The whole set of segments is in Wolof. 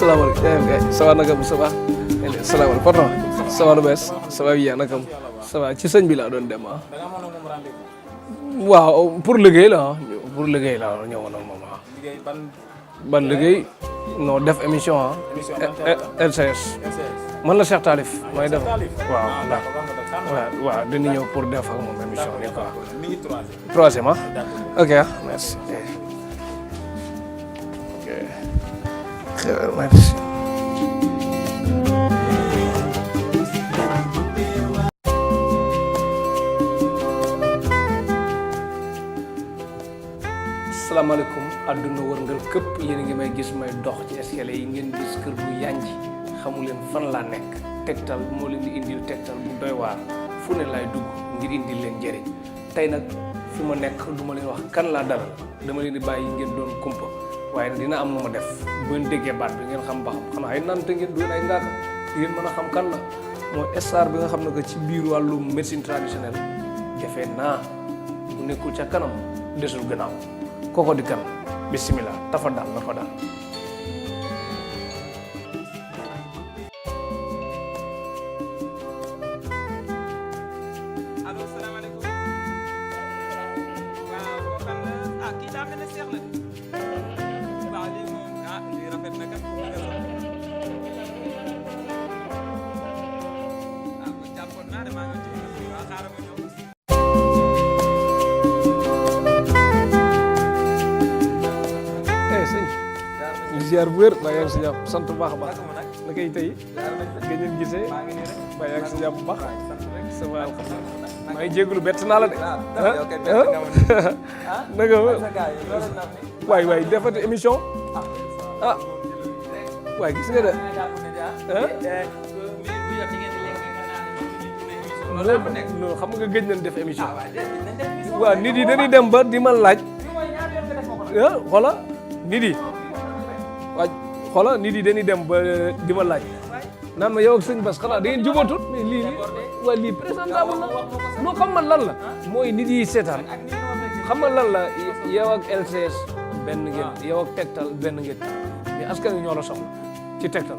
salaamaaleykum ça va naka ça va salaamaaleykum pardon ça va lu bees ça va bien naka ça va ci sëñ bi laa doon dem waaw pour liggéey la ñëwoon ak moom ban liggéey non def émission LCS man la Cheikh Talif may def waaw dina ñëw pour def ak moom émission ni quoi troisième ok merci merci asalaamaaleykum àdduna wërngal këpp yéen a ngi may gis may dox ci escalier yi ngeen gis kër bu yanji xamu leen fan laa nekk Tektal moo leen di indil Tektal bu doy waar fu ne laay dugg ngir indil leen njëriñ tey nag fi ma nekk du ma leen wax kan laa dalal dama leen di bàyyi ngeen doon kumpa waaye dina am nu ma def bu ngeen déggee baat bi ngeen xam ba xam xanaa ay nante ngeen doon ay ngaaka ngeen mën a xam kan la mooy star bi nga xam ne que ci biir wàllum médecine traditionnelle jafe naa bu nekkul ca kanam desul gannaaw koko di kan bismillah tafadal tafadal allo salaamaaleykum waaw koo xam ne kii daa mel ne Cheikh la waaw lii moom lii rafet na kat ko jàppoon naa de maa ngi ci waaw xaaral ma ñëw ziar bu wér ba yaa ngi si jàpp sant bu baax a baax na koy tey nga ñun gisee ba yaa ngi si jàpp bu baax ça va alhamdulilah maa ngi jégalu bett naa la de naka waay defati émission waay gis nga de non xam nga gëj nañ def émission waaw nit yi dañuy dem ba di ma laaj xoola nit yi waaw xoola nit yi dañuy dem ba di ma laaj naan ma yow ak sëñ Bass xanaa da ngeen jubatut mais lii waaye lii présentable na noo xam man lan la mooy nit yi seetaan xam nga lan la yow ak LCS benn ngeen yow ak Tektal benn ngeen mais askan wi ñoo la soxla ci Tektal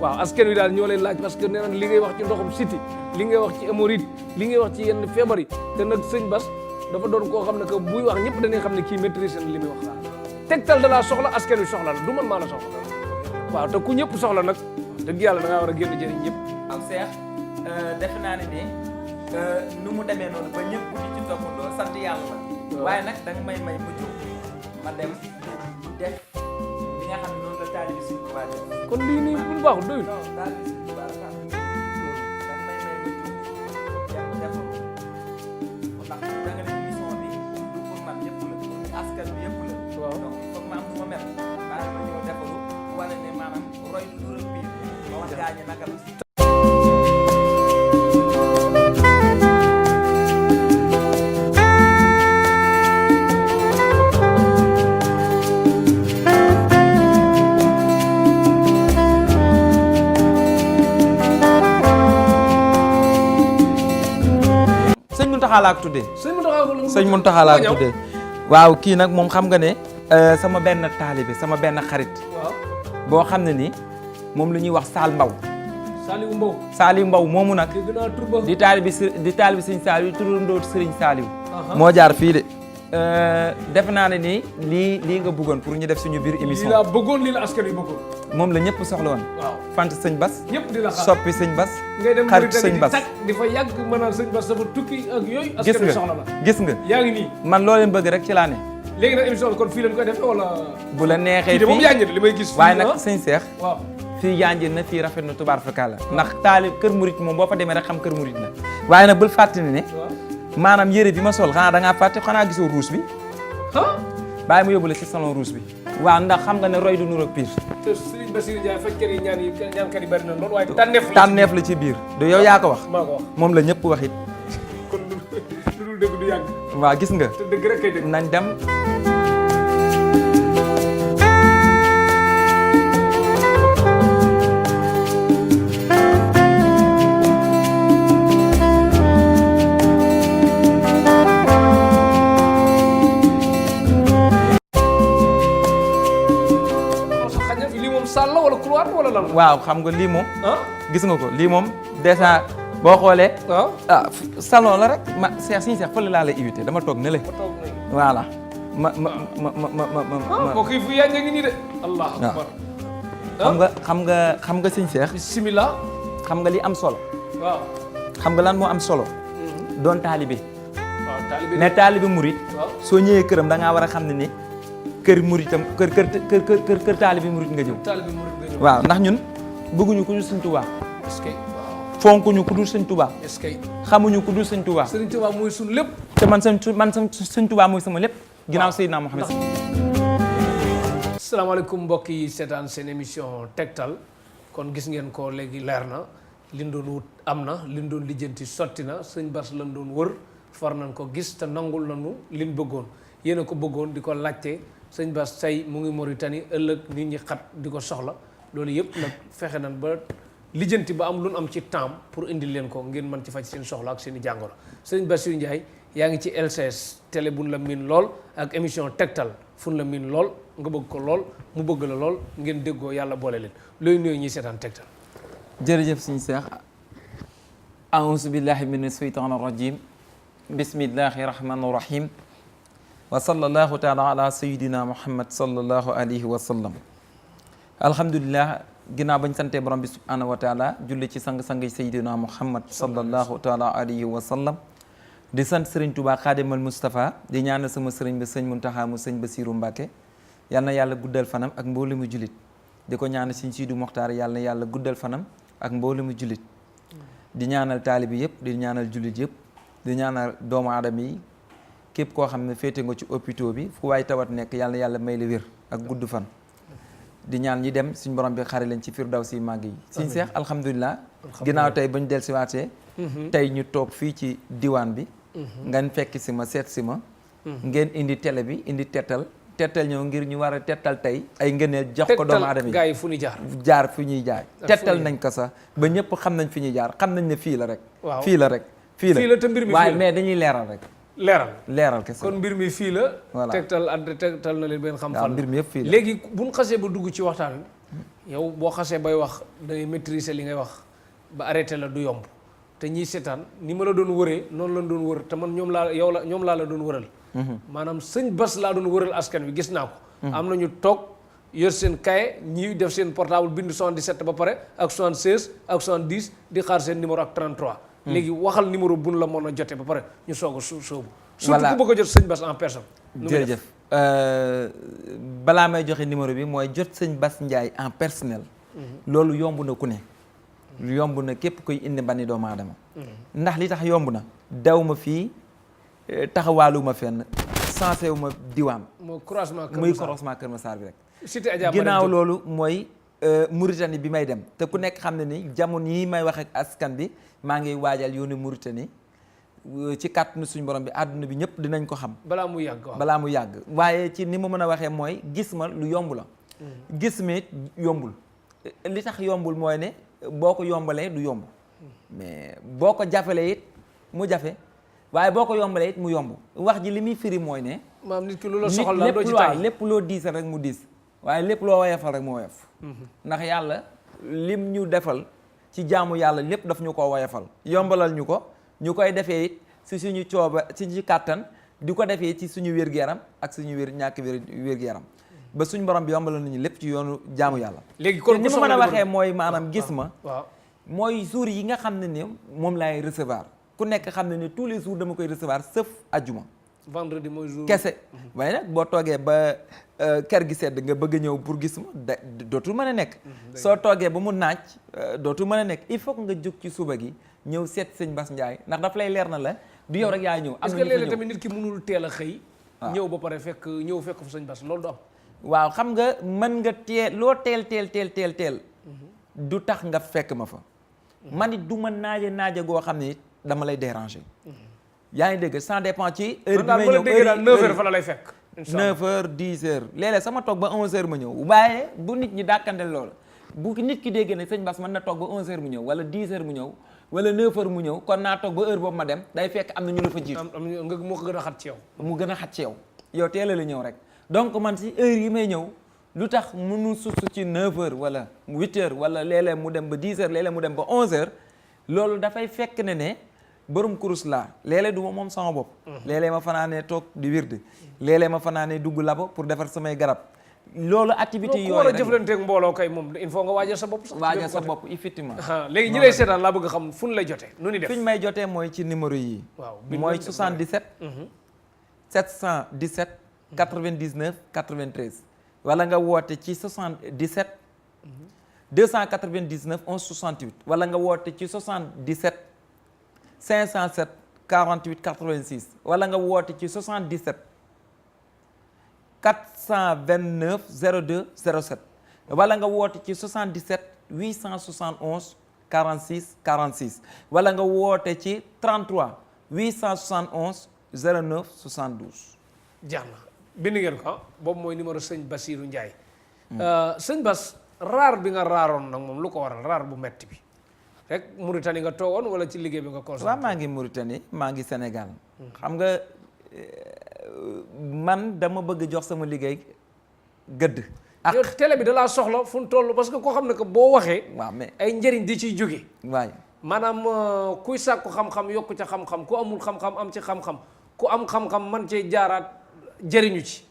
waaw askan wi daal ñoo lay laaj parce que nee na li ngay wax ci ndoxum siti li ngay wax ci hémorroïde li ngay wax ci yenn feebar yi te nag sëñ Bass dafa doon koo xam ne que buy wax ñëpp dañuy xam ne kii maîtrise na li muy wax Tektal da laa soxla askan wi soxla la du man maa la soxla waaw te ku ñëpp soxla nag dëgg yàlla da ngaa war a génn jëriñ ñëpp. waaw Cheikh defe naa ne nu mu demee noonu ba ñëpp di ci toppandoo sant yàlla la. waaye nag da nga may mu jóg ma dem def li nga xam ne noonu la taalibi Sëñ Tuubaa def. kon lii nii bu baaxul doyul. non taalibi Sëñ Tuubaa dafa am da nga may mu jóg dem defal ndax da nga ne émission bi du pour man yëpp la pour askan bi yëpp la. waaw donc foog ma am nu ma mel bàyyi ma ñëw defalu wala ne maanaam roy du dul biir ma wax gaañe naka la. sëñ Mountakha laa ko tuddee. sëñ Mountakha laa ko tuddee. waaw kii nag moom xam nga ne sama benn taalibe sama benn xarit. waaw boo xam ne ni moom la ñuy wax Saal Mbaw. Saliou Mbaw moomu nag. di taalibe sëñ Saliou turandoo sëriñ Saliou. moo jaar fii de. defe naa ne ni lii nga bëggoon pour ñu def suñu biir émission. lii laa bëggoon lii la askan wi bëggoon. moom la ñëpp soxla woon. waaw fant sëñ Bass. ñëpp di la xaar soppi sëñ Bass. ngay dem xarit sëñ Bass di fa yàgg mën a sëñ Bass dafa tukki ak yooyu. askan wi soxla la gis nga yaa ngi nii. man loo leen bëgg rek ci laa ne. léegi nag émission bi kon fii lañ koy defee wala. bu la neexee fii de moom yaa ngi li may gis. waaye nag sëñ Cheikh. waaw fii yanjin na fii rafet na tubaar fakala ndax taalib kër murit moom boo fa demee rek xam kër murit la waaye nag bul fàttali ne maanaam yére bi ma sol xanaa da ngaa fàtte xanaa gisoo rouge bi bàyyi ma yóbbu la ci salon rouge bi waaw ndax xam nga ne roy du nuroog pire te Serigne Bassirou Ndiaye fekkee yi ñaankat yi bari na loolu waaye tànneef la ci biir du yow yaa ko wax maa ko wax moom la ñëpp wax it kon lu dul dëgg du yàgg waaw gis nga te dëgg rek kay dëgg nañ dem sàll waaw xam nga lii moom ah gis nga ko lii moom déjà boo xoolee waaw salon la rek ma Cheikh suñu Cheikh fële laa lay invité dama toog ne le voilà ma mbokk yi fu yaa ngi nii de allah akbar xam nga suñu Cheikh bismillah xam nga li am solo waaw xam nga lan moo am solo doon taalibe waaw taalibe ne taalibe murit waaw soo ñëwee këram da ngaa war a xam ne ni kër muritam kër taalibe murit nga ñëw taalibe murit nga ñëw waaw ndax ñun bëgguñu ku dul Sëñ Tuubaa est-ce que fonkuñu ku dul Sëñ Tuubaa est-ce que xamuñu ku dul Sëñ Tuubaa Sëriñ Tuubaa mooy suñu lépp te man Sëñ Tuubaa mooy sama lépp ginnaaw Seydina Muhammad. asalaamaaleykum mbokk yi seetaan seen émission Tektal kon gis ngeen ko léegi leer na liñ doon wut am na liñ doon lijjanti sotti na sëñ Bass lañ doon wër far nañ ko gis te nangul nañu liñ bëggoon yéen a ko bëggoon di ko laajte sëñ Bass tey mu ngi Mauritanie ëllëg nit ñi xat di ko soxla loolu yëpp nag fexe nañ ba lijjanti ba am lu am ci temps pour indil leen ko ngeen mën ci faj seen soxla ak seen i jàngoro sëñ Bassirou Ndiaye yaa ngi ci LCS télé buñ la miin lool ak émission Tektal fun la miin lool nga bëgg ko lool mu bëgg la lool ngeen déggoo yàlla boole leen looy nuyu ñuy seetaan Tektal. jërëjëf suñu Seex a'uuzu billahi mina shaytaani rajim bismillahi rahmaani rahim wa sallallahu taala ala sayidina muhammad sallallahu alayhi wa sallam alhamdulilah ginnaaw bañ santee borom bi subhanahu wa taala julli ci sang-sang sayidina muhammad sallallahu taala alayhi wa sallam di sant sëriñ Touba Xaadimal Moustapha di ñaanal sama sëriñ ba sëñ Muntaxa mu sëñ Basiiru Mbàkke yal na yàlla guddal fanam ak mboolemu mu julit di ko ñaanal sëñ Siidu Moxtaar yàlla na yàlla guddal fanam ak mboolemu mu julit di ñaanal taalibi yëpp di ñaanal julit yëpp di ñaanal doomu aadama yi képp koo xam ne féete nga ci hôpital bi fu waay tawat nekk yàlla na yàlla may la wér ak gudd fan di ñaan ñi dem suñ borom bi xare leen ci firdawsi màgg yi suñ Seex alhamdulilah ginnaaw tey bañ del siwaatee tey ñu toog fii ci diwaan bi ngeen fekk si ma seet si ma ngeen indi télé bi indi tettal ñëw ngir ñu war a tettal tey ay ngëneel jox ko doomu aadama yi gaa yi fu ñu jaar fi ñuy jaay tettal nañ ko sax ba ñëpp xam nañ fi ñuy jaar xam nañ ne fii la rek fii la te mbir mi waaye mais dañuy leeral rek leeral kese kon mbir mi fii la voilà tegtal na leen benn xam fan mbir mi yëpp fii la léegi buñ xasee ba dugg ci waxtaan wi yow boo xasee bay wax dangay maîtriser li ngay wax ba arrêté la du yomb te ñiy seetaan ni ma la doon wëree noonu lañ doon wër te man ñoom laa la doon wëral maanaam sëñ Bass laa doon wëral askan wi gis naa ko am na ñu toog yor seen cahier ñi def seen portable bind 77 ba pare ak 76 ak 70 di xaar seen numéro ak 33 léegi waxal numéro buñ la mën a jotee ba pare ñu soog a soobu surtout ku bëgg a jot sëñ Bass en personne jërëjëf balaa may joxe numéro bi mooy jot sëñ Bass Ndiaye en personnel loolu yomb na ku ne yomb na képp koy indi bani doomu aadama ndax li tax yomb na daw ma fii taxawaalu ma fenn sensé wu ma diwaan muy croisement Kër Massar bi rek cité Adja ginnaaw loolu mooy Mauritanie bi may dem te ku nekk xam ne ni jamono yi may wax ak askan bi maa ngi waajal yoonu Mauritanie ci kàttanu suñu borom bi àdduna bi ñëpp dinañ ko xam balaa mu yàgg waaye ci ni ma mën a waxee mooy gis ma lu yomb la gis ma it yombul li tax yombul mooy ne boo ko yombalee du yomb mais boo ko jafalee it mu jafe waaye boo ko yombalee it mu yomb wax ji li muy firi mooy ne maam nit ki lu la soxal la doo ci tay lépp loo diisal rek mu diis waaye lépp loo woyefal rek mu woyef ndax yàlla lim ñu defal ci jaamu yàlla lépp daf ñu ko woyefal yombalal ñu ko ñu koy defee it si suñu cooba si ñu kàttan di ko defee ci suñu wér-gu-yaram ak suñu ñàkk wér-gu-yaram ba suñu borom bi yombalal nañu lépp ci yoonu jaamu yàlla léegi kon ni ma mën a waxee mooy maanaam gis ma waaw mooy jours yi nga xam ne ni moom laay recevoir ku nekk xam ne ni tous les jours dama koy recevoir sauf ajjuma vendredi mooy jour kese waaye nag boo toogee ba kër gi sedd nga bëgg a ñëw pour gis ma dootul mën a nekk soo toogee ba mu naaj dootul mën a nekk il faut que nga jóg ci suba gi ñëw seet sëñ Bass Ndiaye ndax daf lay leer na la du yow rek yaa ñëw am est-ce que léeg-léeg tamit nit ki mënul teel a xëy ñëw ba pare fekk fu sëñ Bass loolu du am waaw xam nga mën nga loo teel du tax nga fekk ma fa man it du ma naaje goo xam ne it dama lay déranger yaa ngi dégg ça dépend ci heure bi may ñëw 9h fa la lay fekk 9h 10h léeg-léeg sama toog ba 11h ma ñëw waaye bu nit ñi dàkkandel loola bu nit ki dégg ne sëñ Bass mën na toog ba 11h mu ñëw wala 10h mu ñëw wala 9h mu ñëw kon naa toog ba heure boobu ma dem day fekk am na ñu la fa jiitu moo ko gën a xat ci yow mu gën a xat ci yow teel a la ñëw rek donc man si heure yi may ñëw lu tax mënu susu ci 9h wala 8h wala léeg-léeg mu dem ba 10h léeg-léeg mu dem ba 11h loolu dafay fekk ne borom kurus laa léeg-léeg du ma moom sama bopp. léeg-léeg ma fanaanee toog di wirde léeg-léeg ma fanaanee dugg labo pour defar samay garab. loolu activité yooyu war a jëflanteeg mbooloo kay moom il faut nga waajal sa bopp sax. waajal sa bopp effectivement. léegi ñi lay seetaan laa bëgg a xam fu ñu lay jotee nu ni def. fi ñu may jotee mooy ci numéro yi. waaw mooy 77. 717. 99 93. wala nga woote ci 77. 299 11 68. wala nga woote ci 77. 507 48 86. wala nga woote ci 77. 429 02 07 wala nga woote ci 77 871 46 46 wala nga woote ci 33 871 09 72. jeex na bind ngeen ko boobu mooy numéro sëñ Bassirou Ndiaye. sëñ Bass raar bi nga raaroon nag moom lu ko waral raar bu metti bi rek Mauritanie nga toogoon wala ci liggéey bi nga concentré. waaw maa ngi Mauritanie maa ngi Sénégal. xam nga. man dama bëgg jox sama liggéey gëdd. yow télé bi da laa soxla fu mu toll parce que koo xam ne que boo waxee. waaw mais ay njëriñ di ciy jóge. waay maanaam kuy sàkku xam-xam yokku ca xam-xam ku amul xam-xam am ci xam-xam ku am xam-xam man cee jaaraat jëriñu ci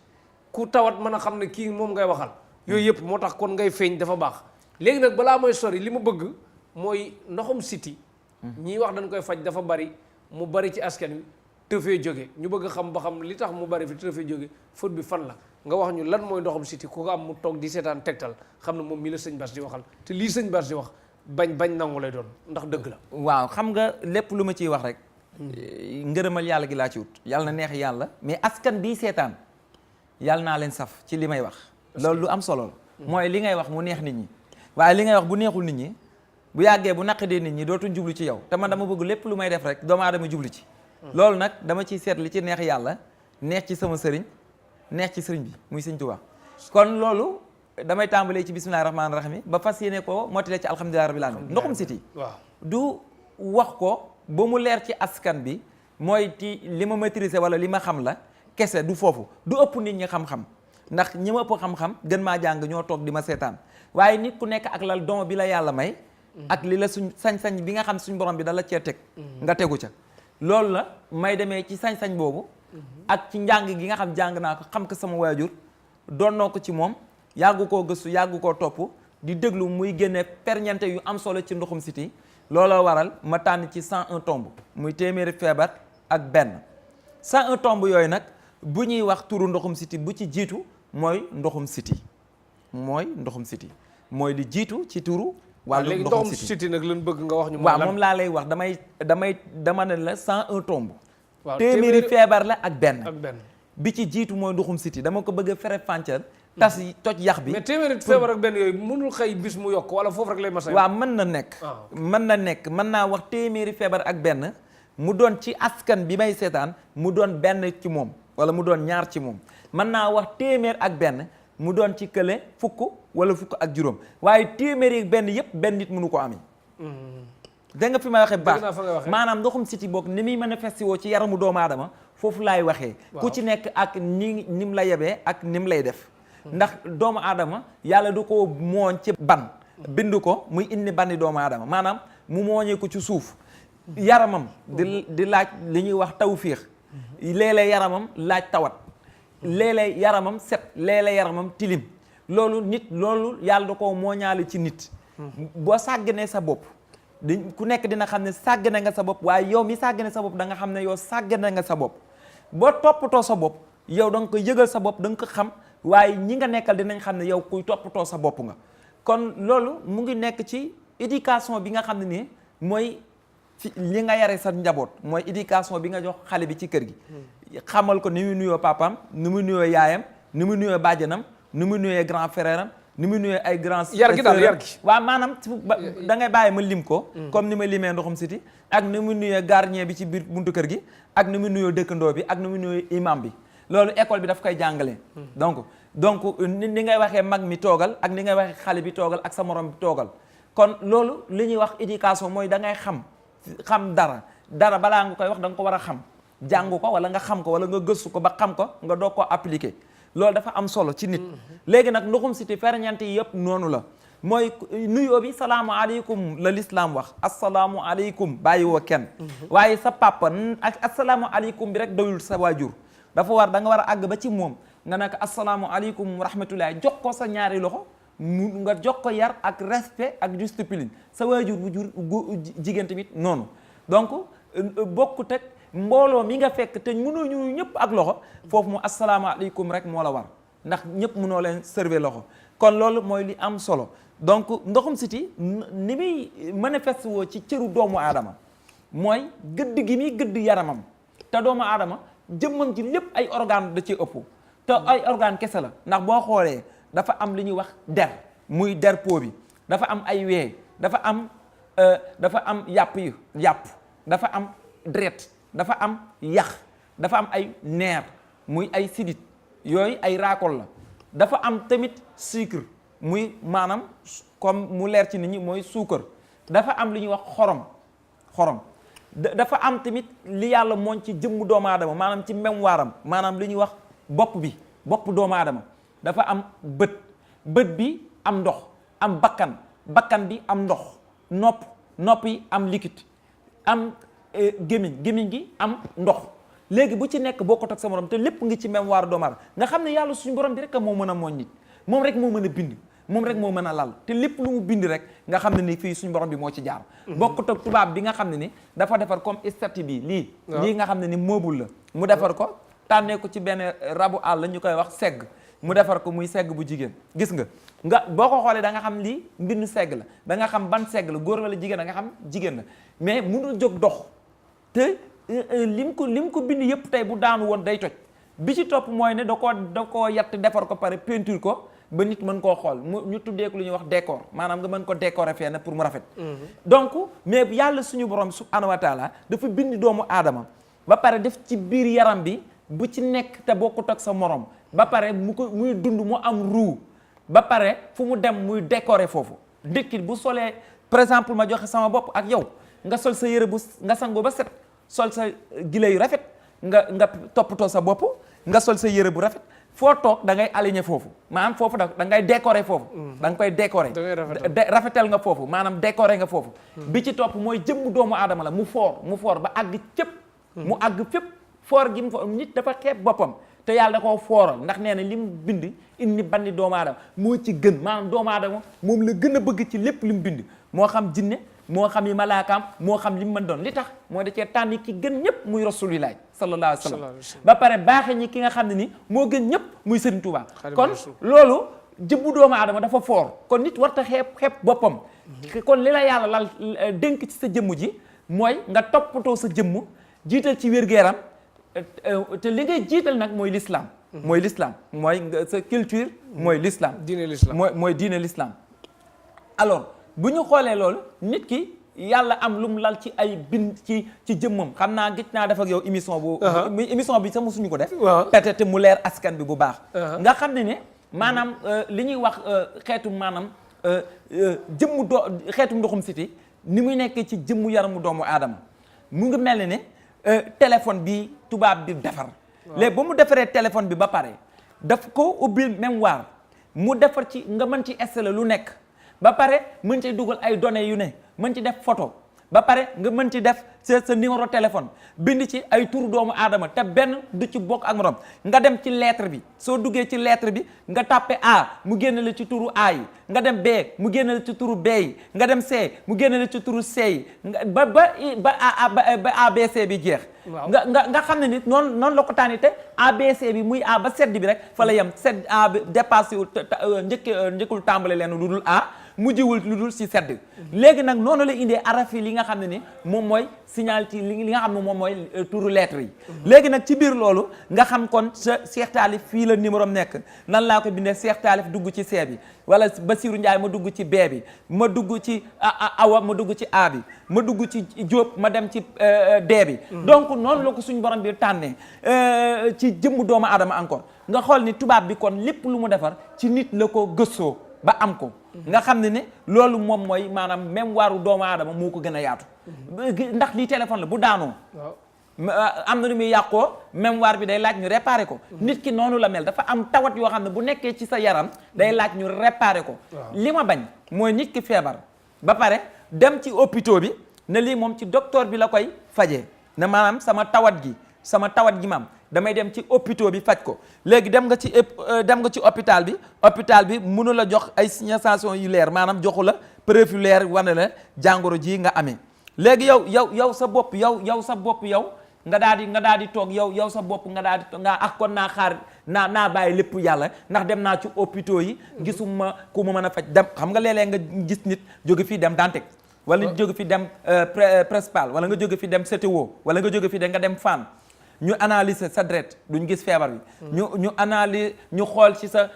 ku tawat mën a xam ne kii moom ngay waxal. yooyu yëpp moo tax kon ngay feeñ dafa baax léegi nag balaa mooy sori li ma bëgg mooy ndoxum siti ñii wax dañ koy faj dafa bari mu bari ci askan wi. tëfee jóge ñu bëgg xam ba xam li tax mu bari fi tëfee jóge fóot bi fan la nga wax ñu lan mooy ndoxum siti ku ko am mu toog di seetaan tegtal xam ne moom mii la sëñ Bass di waxal te lii sëñ Bass di wax bañ nangu lay doon ndax dëgg la. waaw xam nga lépp lu ma ciy wax rek. ngërëmal yàlla gi laa ci wut yàlla na neex yàlla mais askan bii seetaan yàlla naa leen saf ci li may wax. loolu lu am solo la. mooy li ngay wax mu neex nit ñi waaye li ngay wax bu neexul nit ñi bu yàggee bu naqadee nit ñi dootuñ jublu ci yow te man dama bëgg lépp lu may def rek doomu aadama jublu ci. loolu nag dama ciy seet li ci neex yàlla neex ci sama sëriñ neex ci sëriñ bi muy sëñ Tuubaa kon loolu damay tàmbalee ci bismillahi rahmaani rahim ba fas yéene ko mottale ci alhamdulillahi rabbil alamin ndoxum siti waaw du wax ko ba mu leer ci askan bi mooy ci li ma maîtriser wala li ma xam la kese du foofu du ëpp nit ñi xam-xam ndax ñi ma ëpp xam-xam gën maa jàng ñoo toog di ma seetaan waaye nit ku nekk ak lal don bi la yàlla may ak li la suñ sañ-sañ bi nga xam suñ borom bi dala cee teg nga tegu ca loolu la may demee ci sañ-sañ boobu ak ci njàng gi nga xam jàng naa ko xam ko sama waajur doonnoo ko ci moom yàggu koo gëstu yàggu koo topp di déglu muy génne ferñeente yu am solo ci ndoxum siti looloo waral ma tànn ci 101 tomb muy téeméeri feebar ak benn 101 tomb yooyu nag bu ñuy wax turu ndoxum siti bu ci jiitu mooy ndoxum siti mooy ndoxum siti mooy li jiitu ci turu wàllu ndoxum siti nag lan bëgg nga wax ñu waaw moom laa lay wax dama ne la 101 tomb téeméeri feebar la ak benn bi ci jiitu mooy ndoxum siti dama ko bëgg a fere fàncal tas toj yax bi mais téeméeri feebar ak benn yooyu mënul xëy bis mu yokk wala foofu rek lay masa waaw mën na nekk mën naa wax téeméeri feebar ak benn mu doon ci askan bi may seetaan mu doon benn ci moom wala mu doon ñaar ci moom mën naa wax téeméer ak benn mu doon ci kële fukk wala fukk ak juróom waaye téeméeri ak benn yëpp benn nit mënu ko ami da nga fi may waxee baax maanaam ndoxum siti boog ni muy manifesté woo ci yaramu doomu aadama foofu laay waxee ku ci nekk ak ni mu la yebee ak ni mu lay def ndax doomu aadama yàlla du ko mooñ ci ban bind ko muy indi bandi doomu aadama maanaam mu mooñee ko ci suuf yaramam di laaj li ñuy wax tawfiix léeg-léeg yaramam laaj tawat léeg-léeg yaramam set léeg-léeg yaramam tilim loolu yàlla da koo mooñaale ci nit boo sàgganee sa bopp ku nekk dina xam ne sàggane nga sa bopp waaye yow mi sàggane sa bopp da nga xam ne yow sàggane nga sa bopp boo toppatoo sa bopp yow da nga ko yëgal sa bopp da nga ko xam waaye ñi nga nekkal dinañ xam ne yow kuy toppatoo sa bopp nga kon loolu mu ngi nekk ci éducation bi nga xam ne nii mooy li nga yare sa njaboot mooy éducation bi nga jox xale bi ci kër gi xamal ko ni muy nuyoo papaam ni muy nuyoo yaayam ni muy nuyoo bàjjanam ni muy nuyoo grand frère am ni muy nuyoo ay grand yar gi daal yar gi waaw maanaam da ngay bàyyi ma lim ko comme ni ma limee ndoxum siti ak ni muy nuyoo gardien bi ci biir buntu kër gi ak ni muy nuyoo dëkkandoo bi ak ni muy nuyoo imam bi loolu école bi daf koy jàngale donc ni ngay waxee mag mi toogal ak ni ngay waxee xale bi toogal ak sa morom bi toogal kon loolu li ñuy wax éducation mooy da ngay xam dara balaa nga koy wax da nga ko war a xam jàng ko wala nga xam ko wala nga gëstu ko ba xam ko nga doog koo appliquer loolu dafa am solo ci nit léegi nag ndoxum siti ferñeent yi yëpp noonu la mooy nuyoo bi salaamualeykum la lislaam wax asalaamualeykum bàyyi woo kenn waaye sa papa ak asalaamualeykum bi rek doyul sa waajur dafa war da nga war a àgg ba ci moom nga nekk asalaamualeykum wa rahmatullahi jox ko sa ñaari loxo mu nga jox ko yar ak respect ak discipline sa waajur bu jur jigéen tamit noonu donc bokkut ak mbooloo mi nga fekk te mënoo ñu ñëpp ak loxo foofu mu asalaamaaleykum rek moo la war ndax ñëpp mënoo leen servir loxo kon loolu mooy li am solo donc ndoxum siti ni muy manifeste woo ci cëru doomu aadama mooy gëdd gi muy gëdd yaramam te doomu aadama jëmmam ji lépp ay organe da ci ëpp te ay organe kese la ndax boo xoolee dafa am li ñuy wax der muy der po bi dafa am ay wee dafa am yàpp dafa am deret dafa am yax dafa am ay neer muy ay sidit yooyu ay raakol la dafa am tamit sucre muy maanaam comme mu leer ci nit ñi mooy suukar dafa am li ñuy wax xorom dafa am tamit li yàlla mooñ ci jëmmu doomu aadama maanaam ci mémoire am maanaam li ñuy wax bopp doomu aadama dafa am bët bi am ndox am bakkan bi am ndox nopp yi am liquide am gémmiñ gi am ndox léegi bu ci nekk bokkut ak sa morom te lépp ngi ci mémoire doomu aadama nga xam ne yàlla suñu borom bi rek moo mën a mooñ nit moom rek moo mën a bind moom rek moo mën a lal te lépp lu mu bind rek nga xam ne ni fii suñu borom bi moo ci jaar bokkut ak tubaab bi nga xam ne ni dafa defar comme statue bi lii nga xam ne ni meuble la mu defar ko tànnee ko ci benn rabu àll ñu koy wax segg mu defar ko muy segg bu jigéen gis nga boo ko xoolee da nga xam lii mbindu segg la da nga xam ban segg la góor wala jigéen da nga xam jigéen la mais mënul jóg dox te lim ko bind yëpp tey bu daanu woon day toj bi ci topp mooy ne da koo yatt defar ko pare peinture ko ba nit mën koo xool ñu tuddee ko lu ñuy wax décor maanaam nga mën ko décorer fenn pour mu rafet donc mais yàlla suñu borom subhanahu wa taala dafa bind doomu aadama ba pare def ci biir yaram bi bu ci nekk te bokkut ak sa morom ba pare muy dund mu am ruu ba pare fu mu dem muy décorer foofu ndekki bu solee par exemple ma joxe sama bopp ak yow nga sol sa yére bu nga sangoo ba set sol sa gile yu rafet nga toppatoo sa bopp nga sol sa yére bu rafet foo toog da ngay aligné foofu maanaam foofu da ngay décorer foofu da nga koy décorer rafetal nga foofu maanaam décorer nga foofu bi ci topp mooy jëmm doomu aadama la mu foor ba àgg cëpp mu àgg fépp foor gi mu foor nit dafa xeeb boppam te yàlla da koo fooral ndax nee na li mu bind indi bandi doomu aadama moo ci gën maanaam doomu aadama moom la gën a bëgg ci lépp li mu bind moo xam jinne moo xam yi malaakaam moo xam li mu mën doon li tax mooy da cee tànn ki gën ñëpp muy rasulillaah sallallahu alayhi wa sallam ba pare baaxe ñi ki nga xam ne ni moo gën ñëpp muy Sëriñ Tuubaa kon loolu jëmmu doomu aadama dafa foor kon nit warta xeeb boppam kon li la yàlla lal dénk ci sa jëmm ji mooy nga toppatoo sa jëmm jiital ci wér-gu-yaram te li ngay jiital nag mooy l'islam mooy sa culture mooy l'islam mooy diine l'islam alors bu ñu xoolee loolu nit ki yàlla am lu mu lal ci ay bind ci jëmmam xam naa gëj naa def ak yow émission bi sax musuñu ko def peut-être mu leer askan bi bu baax nga xam ne maanaam li ñuy wax xeetu maanaam xeetu ndoxum siti ni muy nekkee ci jëmmu yaramu doomu aadama mu ngi mel ne téléphone bi tubaab bi defar léegi ba mu defaree téléphone bi ba pare daf ko ubbil mémoire mu defar ci nga mën ci installer lu nekk ba pare mën ci dugal ay données yu ne mën ci def photo ba pare nga mën ci def sa numéro téléphone bind ci ay turu doomu aadama te benn du ci bokk ak morom nga dem ci lettre bi soo duggee ci lettre bi nga tàppe A mu génne la ci turu A yi nga dem B mu génne la ci turu B yi nga dem C mu génne la ci turu C yi ba ABC bi jeex nga xam ne nit noonu la ko tànni te ABC bi muy A ba Z bi rek fa la yem Z A bi dépassé wu njëkkul tàmbale leen lu dul A mujjiwul lu dul si sedd léegi nag noonu la indee arafi li nga xam ne ni moom mooy signal ci li nga xam ne moom mooy turu lettre yi léegi nag ci biir loolu nga xam kon sa Cheikh Taalif fii la numéro am nekk nan laa ko bindee Cheikh Taalif dugg ci C bi wala Basirou Ndiaye ma dugg ci B bi ma dugg ci Awa ma dugg ci A bi ma dugg ci Diop ma dem ci D bi donc noonu la ko suñ borom bi tànnee ci jëmmu doomu aadama encore nga xool ni tubaab bi kon lépp lu mu defar ci nit la ko gëstoo ba am ko nga xam ne loolu moom mooy maanaam même waaru doomu aadama moo ko gën a yaatu ndax lii téléphone la bu daanoo am na nu muy yàqoo mémoire bi day laaj ñu réparer ko nit ki noonu la mel dafa am tawat yoo xam ne bu nekkee ci sa yaram day laaj ñu réparer ko li ma bañ mooy nit ki feebar ba pare dem ci hôpital bi ne lii moom ci docteur bi la koy fajee ne maanaam sama tawat gi maam damay dem ci hôpital bi faj ko léegi dem nga ci hôpital bi mënu la jox ay signalisation yu leer maanaam joxu la preuve yu leer wane la jàngoro ji nga amee léegi yow sa bopp yow nga daal di toog yow sa bopp nga daal di toog kon naa xaar naa bàyyi lépp yàlla ndax dem naa ci hôpitaux yi gisuma ku ma mën a faj dem xam nga léeg-léeg nga gis nit jóge fii dem Dantec wala nga jóge fi dem Principal wala nga jóge fi dem CTO wala nga jóge fi nga dem Fann ñu analyser sa deret duñ gis feebar bi ñu analyser ñu xool ci sa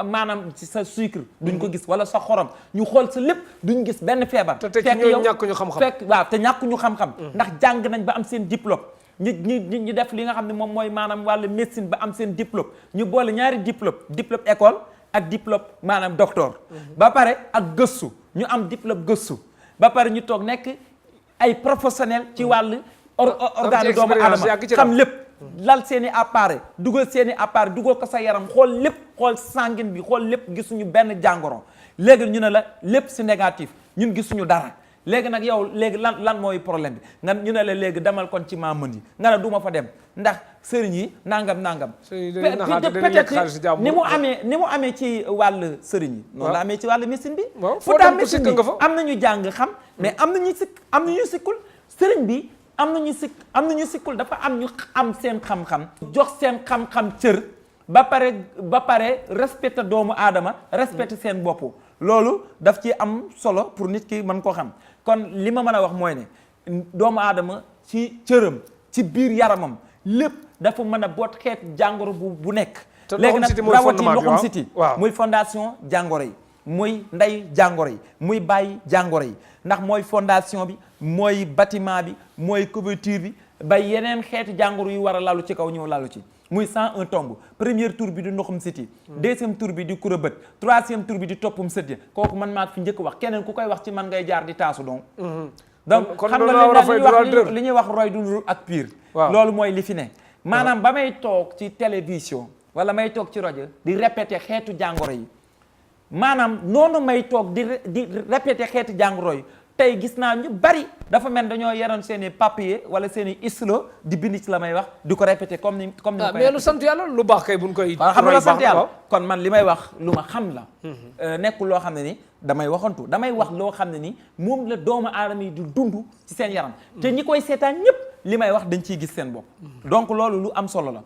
maanaam ci sa sucre duñ ko gis wala sa xorom ñu xool sa lépp duñ gis benn feebar fekk yow ñàkkuñu xam-xam waaw te ñàkkuñu xam-xam ndax jàng nañ ba am seen diplôme ñu def li nga xam ne moom mooy maanaam wàllu médecine ba am seen diplôme ñu boole ñaari diplôme école ak diplôme maanaam docteur ba pare ak gëstu ñu am diplôme gëstu ba pare ñu toog nekk ay professionnel ci wàllu organe doomu aadama xam lépp lal seen i appareil dugal ko sa yaram xool lépp xool sanguine bi xool lépp gisuñu benn jàngoro léegi ñu ne la lépp si négatif ñun gisuñu dara léegi nag yow léegi lan mooy problème bi nga ñu ne la léegi demal kon ci maamën yi nga ne du ma fa dem ndax sëriñ yi nangam peut-être ni mu amee ci wàll sëriñ yi noonu la amee ci wàllu médecine bi pourtant médecine bi am nañu jàng xam mais am nañu sikkul sëriñ bi am nañu sikkul dafa am ñu am seen xam-xam jox seen xam-xam cër ba pare respecté doomu aadama respecté seen bopp loolu daf ci am solo pour nit ki mën koo xam kon li ma mën a wax mooy ne doomu aadama ci cëram ci biir yaramam lépp dafa mën a boot xeet jàngoro bu nekk léegi nag rawati Ndoxum City muy fondation jàngoro yi muy ndey jàngoro yi muy bàyyi jàngoro yi ndax mooy fondation bi mooy bâtiment bi mooy couverture bi ba yeneen xeeti jàngoro yu war a lalu ci kaw ñëw lalu ci muy 101 tomb premier tour bi di Ndoxum City deuxième tour bi di Koura Bët troisième tour bi di toppum sët ya kooku man maa fi njëkk wax keneen ku koy wax ci man ngay jaar di taasu donc xam nga li ñuy wax roy du ak pire loolu mooy li fi ne maanaam ba may toog ci télévision wala may toog ci rajo di répéter xeetu jàngoro yi maanaam noonu may toog di répéter xeetu jàngoro yi tey gis naa ñu bari dafa mel dañoo yaroon seen i papier wala seen i stylo di bind ci la may wax di ko répéter comme ni mais lu sant yàlla lu baax kay buñ koy xam nga la sant yàlla kon man li may wax lu ma xam la nekkul loo xam ne ni damay waxantu damay wax loo xam ne ni moom la doomu aadama yi di dund ci seen yaram te ñi koy seetaan ñëpp li may wax dañ ciy gis seen bopp donc loolu lu am solo la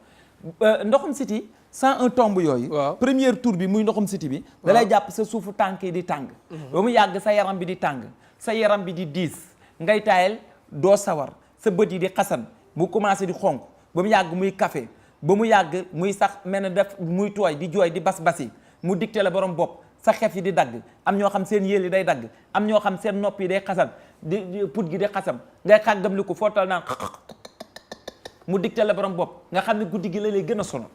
Ndoxum City 101 tomb yooyu premier tour bi muy Ndoxum City bi da lay jàpp sa suufu tànk yi di tàng ba mu yàgg sa yaram bi di tàng sa yaram bi di diis ngay taayal doo sawar sa bët yi di xasan mu commencé di xonk ba mu yàgg muy café ba mu yàgg muy sax mel ne def muy tooy di jooy di bas-basi mu dicté la borom bopp sa xef yi di dagg am ñoo xam seen yéel yi day dagg am ñoo xam seen nopp yi day xasan di put gi di xasam ngay xàggam li ko footal naan mu dicté la borom bopp nga xam ne guddi gi la lay gën a solo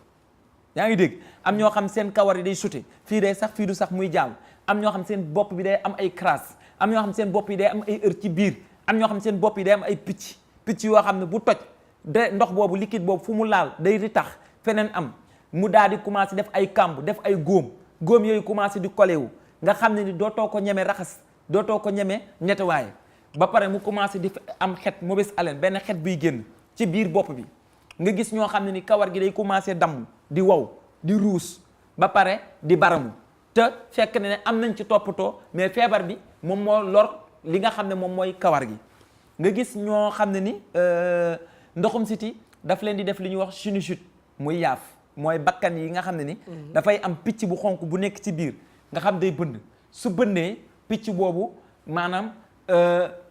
yaa ngi dégg am ñoo xam seen kawar yi day sute fii day sax fii du sax muy jaaw am ñoo xam seen bopp bi day am ay crasse am ñoo xam seen bopp yi day am ay heure ci biir am ñoo xam seen bopp yi day am ay picc yoo xam ne bu toj de ndox boobu liquide boobu fu mu laal day di tax feneen am mu daal di commencé def ay kàmb def ay góom yooyu commencé di collé wu nga xam ne ni dootoo ko ñeme raxas dootoo ko ñeme nettoyé ba pare mu commencé di am xet mauvaise haleine benn xet buy génn ci biir bopp bi nga gis ñoo xam ne ni kawar gi day commencé damm di wow di ruus ba pare di baramu te fekk ne am nañ ci toppatoo mais feebar bi moom moo lor li nga xam ne moom mooy kawar gi nga gis ñoo xam ne ni Ndoxum City daf leen di def li ñuy wax sinusite muy yaaf mooy bakkan yi nga xam ne ni dafay am picc bu xonk bu nekk ci biir nga xam day bënd su bëndee picc boobu maanaam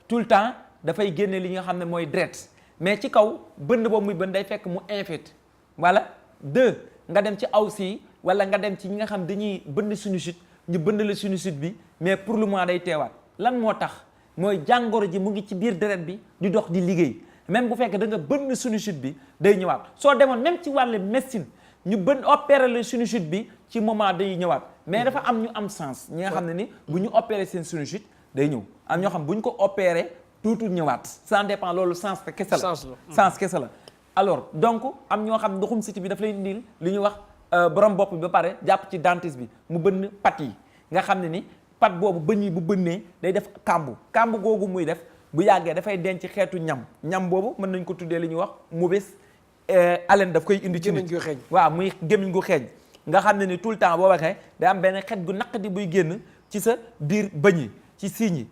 tout le temps dafay génne li nga xam ne mooy deret mais ci kaw bënd boobu muy bënd day fekk mu infecté wala deux nga dem ci aw si wala nga dem ci ñi nga xam dañuy bënd sinusite ñu bënd la sinusite bi mais pour le moment day teewaat lan moo tax mooy jàngoro ji mu ngi ci biir deret bi di dox di liggéey même bu fekkee da nga bënn sinusite bi day ñëwaat soo demoon même ci wàllu médecine ñu opérer le sinusite bi ci moment day ñëwaat mais dafa am ñu am sens ñi nga xam ne ni bu ñu opérer seen sinusite day ñëw am ñoo xam bu ñu ko opérer tuutul ñëwaat ça dépend loolu sens kese la sens kese la alors donc am ñoo xam ndoxum siti bi daf lay indil li ñuy wax borom bopp bi ba pare jàpp ci dentiste bi mu bënn pat yi nga xam ne ni pat boobu bëñ yi bu bënnee day def kambu googu muy def bu yàggee dafay denc xeetu ñam boobu mën nañ ko tuddee li ñuy wax mauvaise haleine daf koy indi ci nit waaw muy gémmiñ gu xeeñ nga xam ne ni tout le temps boo waxee day am benn xet gu naqadi buy génn ci sa biir bëñ yi ci siiñ yi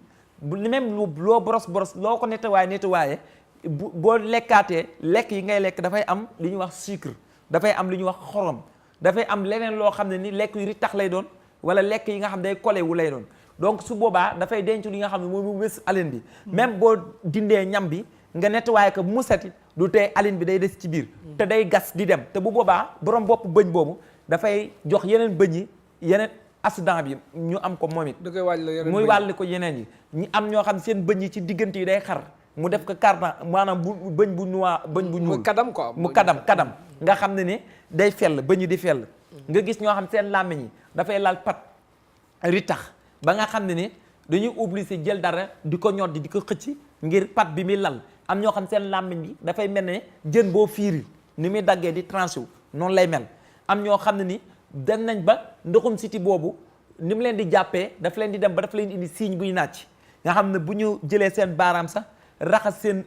même loo boros loo ko nettoyé boo lekkaatee lekk yi ngay lekk dafay am li ñuy wax sucre dafay am li ñuy wax xorom dafay am leneen loo xam ne ni lekk yu tax lay doon wala lekk yi nga xam ne day collé wu lay doon donc su boobaa dafay denc li nga xam ne mooy mu wés haleine bi même boo dindee ñam bi nga nettoyé ko mu set du tee haleine bi day des ci biir te day gas di dem te bu boobaa borom bopp bëñ boobu dafay jox yeneen bëñ yi yeneen accident bi ñu am ko moom it muy wàll ko yeneen yi ñi am ñoo xam seen bëñ yi ci diggante yi day xar mu def ko cardan maanaam bu bëñ bu ñuul mu kadam nga xam ne ni day fell bëñ yi di fell nga gis ñoo xam seen làmmiñ yi dafay laal pat ritax ba nga xam ne ni dañuy obligé jël dara di ko ñoddi di ko xëcc ngir pat bi muy lal am ñoo xam seen làmmiñ bi dafay mel ne jën boo fiiri ni muy daggee di tranché wu noonu lay mel am ñoo xam ne ni dem nañ ba ndoxum siti boobu ni mu leen di jàppee daf leen di dem ba daf leen indi siiñ buy nàcc nga xam ne bu ñu jëlee seen baaraam sax raxas seen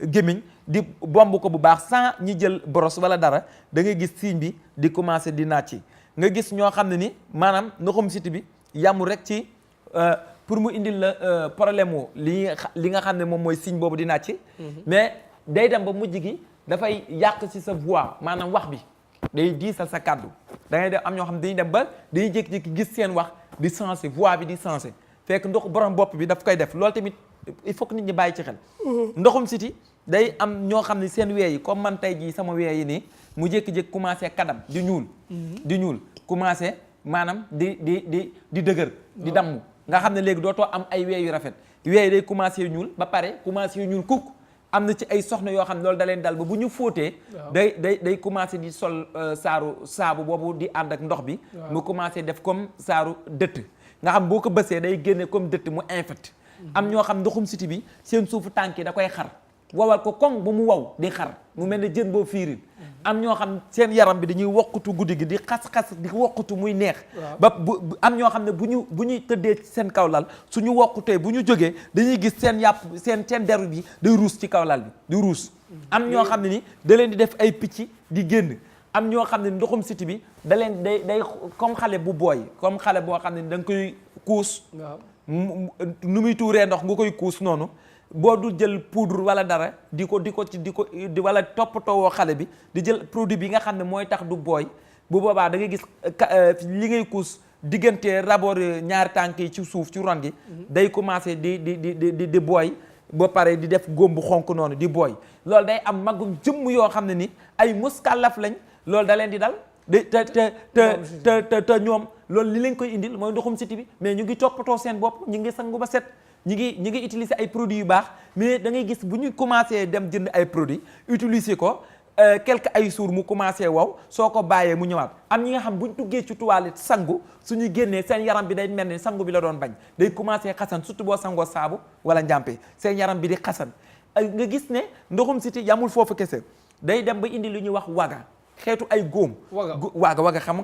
gémmiñ di bomb ko bu baax sans ñi jël brosse wala dara da ngay gis siiñ bi di commencé di nàcc nga gis ñoo xam ne ni maanaam ndoxum siti bi yamul rek ci pour mu indil la problème wu li nga xam ne moom mooy siiñ boobu di nàcc mais day dem ba mujj gi dafay yàq ci sa voix maanaam wax bi day diisal sa kàddu da ngay def am ñoo xam ne dañuy dem ba dañuy jékki-jékki gis seen wax di sensé voix bi di sensé fekk ndox borom bopp bi daf koy def loolu tamit il faut que nit ñi bàyyi ci xel ndoxum siti day am ñoo xam ne seen wee yi comme man tey jii sama wee yi nii mu jékki-jékki commencé kadam di ñuul commencé maanaam di dëgër di damm nga xam ne léegi dootoo am ay wee yu rafet wee yi day commencé ñuul ba pare commencé ñuul kukk am na ci ay soxna yoo xam ne loolu da leen dal ba bu ñu fóotee day commencé di sol saabu boobu di ànd ak ndox bi mu commencé def comme saaru dëtt nga xam boo ko bësee day génne comme dëtt mu infect am ñoo xam ndoxum siti bi seen suufu tànk yi da koy xar wowal ko koŋ ba mu wow di xar mu mel ne jën boo fiiril am ñoo xam seen yaram bi dañuy wokkutu guddi gi di xas-xas di wokkutu muy neex ba am ñoo xam ne bu ñuy tëddee seen kawlal suñu wokkutee bu ñu jógee dañuy gis seen yàpp seen deru bi day ruus ci kawlal bi di ruus am ñoo xam ne ni da leen di def ay picc di génn am ñoo xam ne ndoxum siti bi da leen day comme xale bu booy comme xale boo xam ne da nga koy kuus nu muy tuuree ndox nga koy kuus noonu boo du jël poudre wala dara di ko wala toppatoowoo xale bi di jël produit bi nga xam ne mooy tax du booy bu boobaa da ngay gis li ngay kuus diggante rabord ñaari tànk yi ci suuf ci ron gi day commencé di booy ba pare di def góom bu xonk noonu di booy loolu day am magum jëmm yoo xam ne ni ay muskàllaf lañ loolu da leen di dal te ñoom loolu li leen koy indil mooy ndoxum siti bi mais ñu ngi toppatoo seen bopp ñu ngi sangu ba set ñi ngi utiliser ay produits yu baax mais da ngay gis bu ñu commencé dem jënd ay produits utiliser ko quelque ay jours mu commencé wow soo ko bàyyee mu ñëwaat am ñi nga xam bu ñu duggee ci toilette sangu suñu génnee seen yaram bi day mel ni sangu bi la doon bañ day commencé xasan surtout boo sangoo saabu wala njàmpe seen yaram bi di xasan nga gis ne ndoxum siti yamul foofu kese day dem ba indi lu ñuy wax waga xeetu ay góom waga xam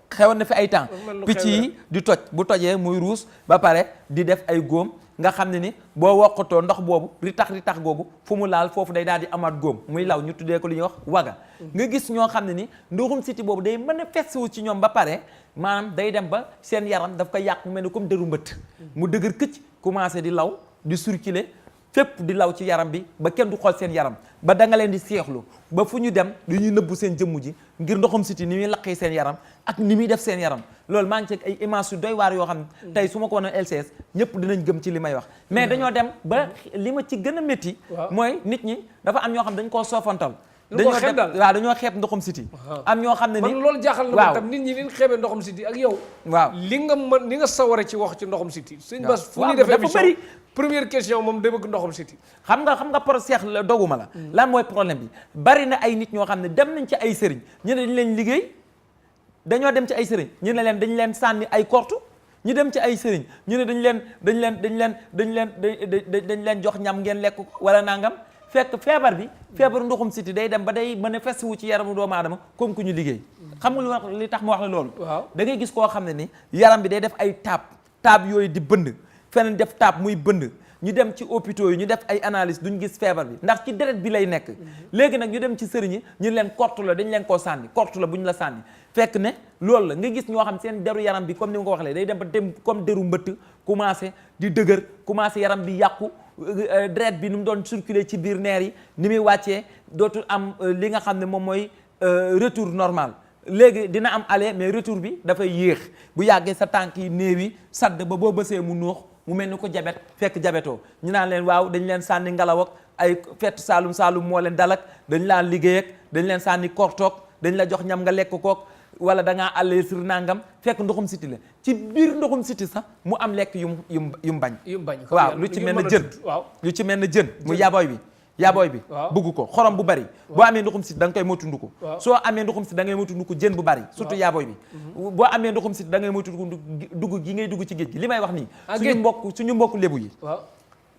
xewoon na fi ay temps picc yi di toj bu tojee muy ruus ba pare di def ay góom nga xam ne ni boo woqatoo ndox boobu ritax googu fu mu laal foofu day daal di amaat góom muy law ñu tuddee ko lu ñuy wax waga nga gis ñoo xam ne ni ndoxum siti boobu day manifesté wu ci ñoom ba pare maanaam day dem ba seen yaram daf koy yàq mu mel ni comme dëru mbëtt mu dëgër këcc commencé di law di circuler fépp di law ci yaram bi ba kenn du xool seen yaram ba da nga leen di seexlu ba fu ñu dem dañuy nëbbu seen jëmm ji ngir ndoxum siti ni muy laqee seen yaram ak ni muy def seen yaram loolu maa ngi ci ay image yu doy waar yoo xam ne tey su ma ko wane LCS ñëpp dinañ gëm ci li may wax mais dañoo dem ba li ma ci gën a métti mooy nit ñi dafa am ñoo xam dañ koo soofantal dañoo xeeb ndoxum siti am ñoo xam ne ni man loolu jaaxal na ma tam nit ñi liñ xeebee ndoxum siti ak yow li nga saware ci wax ci ndoxum siti sëñ Bass fu ñuy def émission première question moom da bëgg ndoxum siti xam nga pour seex la doguma la lan mooy problème bi bari na ay nit ñoo xam ne dem nañ ci ay sëriñ ñu ne dañ leen liggéey dañoo dem ci ay sëriñ ñu ne leen dañ leen sànni ay kortu ñu dem ci ay sëriñ ñu ne dañ leen jox ñam ngeen lekk ko wala nangam fekk feebar bi feebaru ndoxum siti day dem ba day manifesté wu ci yaramu doomu aadama comme ku ñu liggéey xam nga li tax ma wax la loolu da ngay gis koo xam ne ni yaram bi day def ay taab yooyu di bënd feneen def taab muy bënd ñu dem ci hôpitaux yi ñu def ay analyse duñ gis feebar bi ndax ci deret bi lay nekk léegi nag ñu dem ci sëriñ yi ñu leen kortu la dañ leen koo sànni kortu la bu ñu la sànni fekk ne loolu la nga gis ñoo xam seen deru yaram bi comme ni nga ko waxee day dem ba dem comme deru mbëtt commencé di dëgër commencé yaram bi yàqu deret bi nu mu doon circuler ci biir neer yi ni muy wàccee dootul am li nga xam ne moom mooy retour normal léegi dina am aller mais retour bi dafay yéex bu yàggee sa tànk yi néew yi sadd ba boo bësee mu nuux mu mel ni ko jabet fekk jabetoo ñu naan leen waaw dañ leen sànni ngelaw ak ay fett saalum moo leen dalak dañ laa liggéey ak dañ leen sànni kortoog dañ la jox ñam nga lekk kook wala da ngaa àllee sur nangam fekk ndoxum siti la ci biir ndoxum siti sax mu am lekk yum bañ waaw lu ci mel ne jën lu ci mel ne jën mu yaboy bi bugg ko xorom bu bari boo amee ndoxum siti da nga koy moytundiku soo amee ndoxum siti da ngay moytundiku jën bu bari surtout yaboy bi boo amee ndoxum siti da ngay moytundiku dugg gi ngay dugg ci géej gi li may wax nii suñu mbokk lébu yi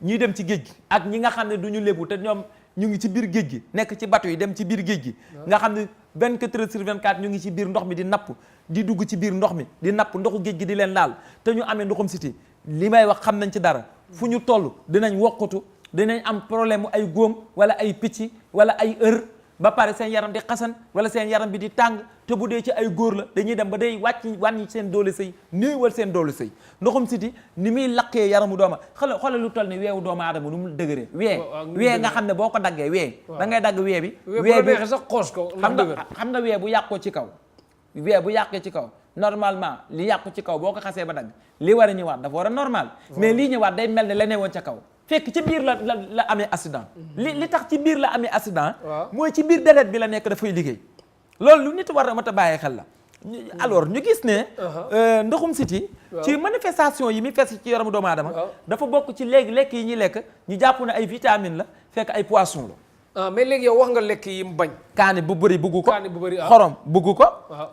ñuy dem ci géej gi ak ñi nga xam ne duñu lébu te ñoom ñu ngi ci biir géej gi nekk ci bateau yi dem ci biir géej gi nga xam ne 24 heures sur 24 ñu ngi ci biir ndox mi di napp di dugg ci biir ndox mi di napp ndoxu géej gi di leen laal te ñu amee ndoxum siti li may wax xam nañ ci dara fu ñu toll dinañ wokkatu dinañ am problème ay góom wala ay picc wala ay ba pare seen yaram di xasan wala seen yaram bi di tàng te bu dee ci ay góor la dañuy dem ba day wàññi seen doole sëy néewal seen doole sëy ndoxum siti ni muy lakkee yaramu dooma xoolal lu toll ni weewu doomu aadama nu mu dëgëree wee nga xam ne boo ko daggee wee da ngay dagg wee bi sax xoos ko xam nga wee bu yàqoo ci kaw wee bu yàqee ci kaw normalement li yàqu ci kaw boo ko xasee ba dagg li war a ñëwaat dafa war a normal mais lii ñëwaat day mel ne la ne woon ca kaw fekk ci biir la amee accident li tax ci biir la amee accident mooy ci biir deret bi la nekk dafay liggéey loolu lu nit war a mat a bàyyi xel la alors ñu gis ne ndoxum siti ci manifestation yi mi fes ci yaramu doomu aadama dafa bokk ci léegi lekk yi ñuy lekk ñu jàpp ne ay vitamine la fekk ay poisson la mais léegi yow wax nga lekk yi mu bañ kaani bu bëri bugg ko xorom bugg ko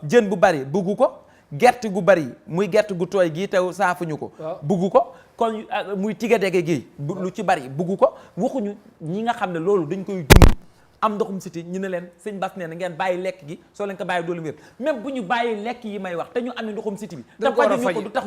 jën bu bari bugg ko gerte gu bari muy gerte gu tooy gii tew saafuñu ko bugg ko kon muy tigadege gi lu ci bari bugg ko waxuñu ñi nga xam ne loolu dañ koy dund am ndoxum siti ñu ne leen sëñ Bass nee na ngeen bàyyi lekk gi soo leen ko bàyyi doolu wér même bu ñu bàyyi lekk yi may wax te ñu amee ndoxum siti bi te fajuñu ko du tax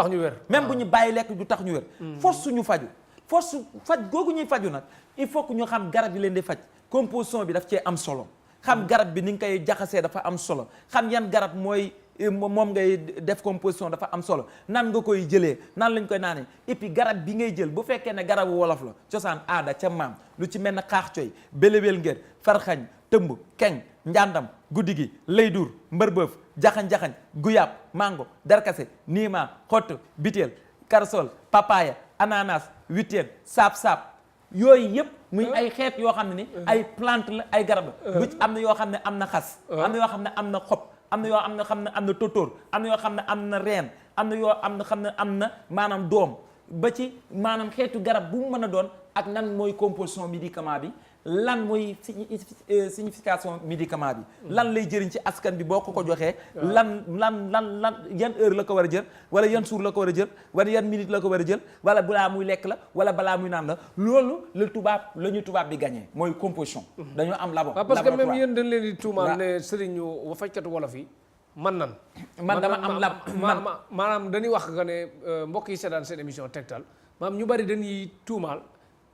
ñu wér même bu ñu bàyyi lekk du tax ñu wér force suñu faju force faj googu ñuy faju nag il faut que ñu xam garab yi leen di faj composition bi daf cee am solo xam garab bi ni nga koy jaxasee dafa am solo xam yan garab mooy moom ngay def composition dafa am solo nan nga koy jëlee nan lañ koy naanee et puis garab bi ngay jël bu fekkee ne garabu wolof la cosaan aada ca maam lu ci mel ne xaax coy belewel ngeen farxañ tëmb keng njàndam guddi gi lay dur mbërbëf jaxañ-jaxañ guyaab mango darkase niima xott biteel karasol papaya ananas witeen saab-saab yooyu yëpp muy ay xeet yoo xam ne ni ay plante la ay garab la lu ci am na yoo xam ne am na xas am na yoo xam ne am na xob am na yoo xam ne am na tótóor am na yoo xam ne am na reen am na yoo xam ne am na maanaam doom ba ci maanaam xeetu garab bu mu mën a doon ak nan mooy composition médicament bi lan mooy signification médicament bi lan lay jëriñ ci askan bi boo ko joxee lan yan heure la ko war a jël wala yan jour la ko war a jël wala yan minute la ko war a jël wala balaa muy lekk la wala balaa muy naan la loolu la ñu tubaab bi gagné mooy composition dañoo am parce que même yéen dañ leen di tuumaal ne sëriñu fajkatu wolof yi man dama am maanaam dañuy wax que ne mbokk yi seetaan seen émission Tektal maanaam ñu bari dañuy tuumaal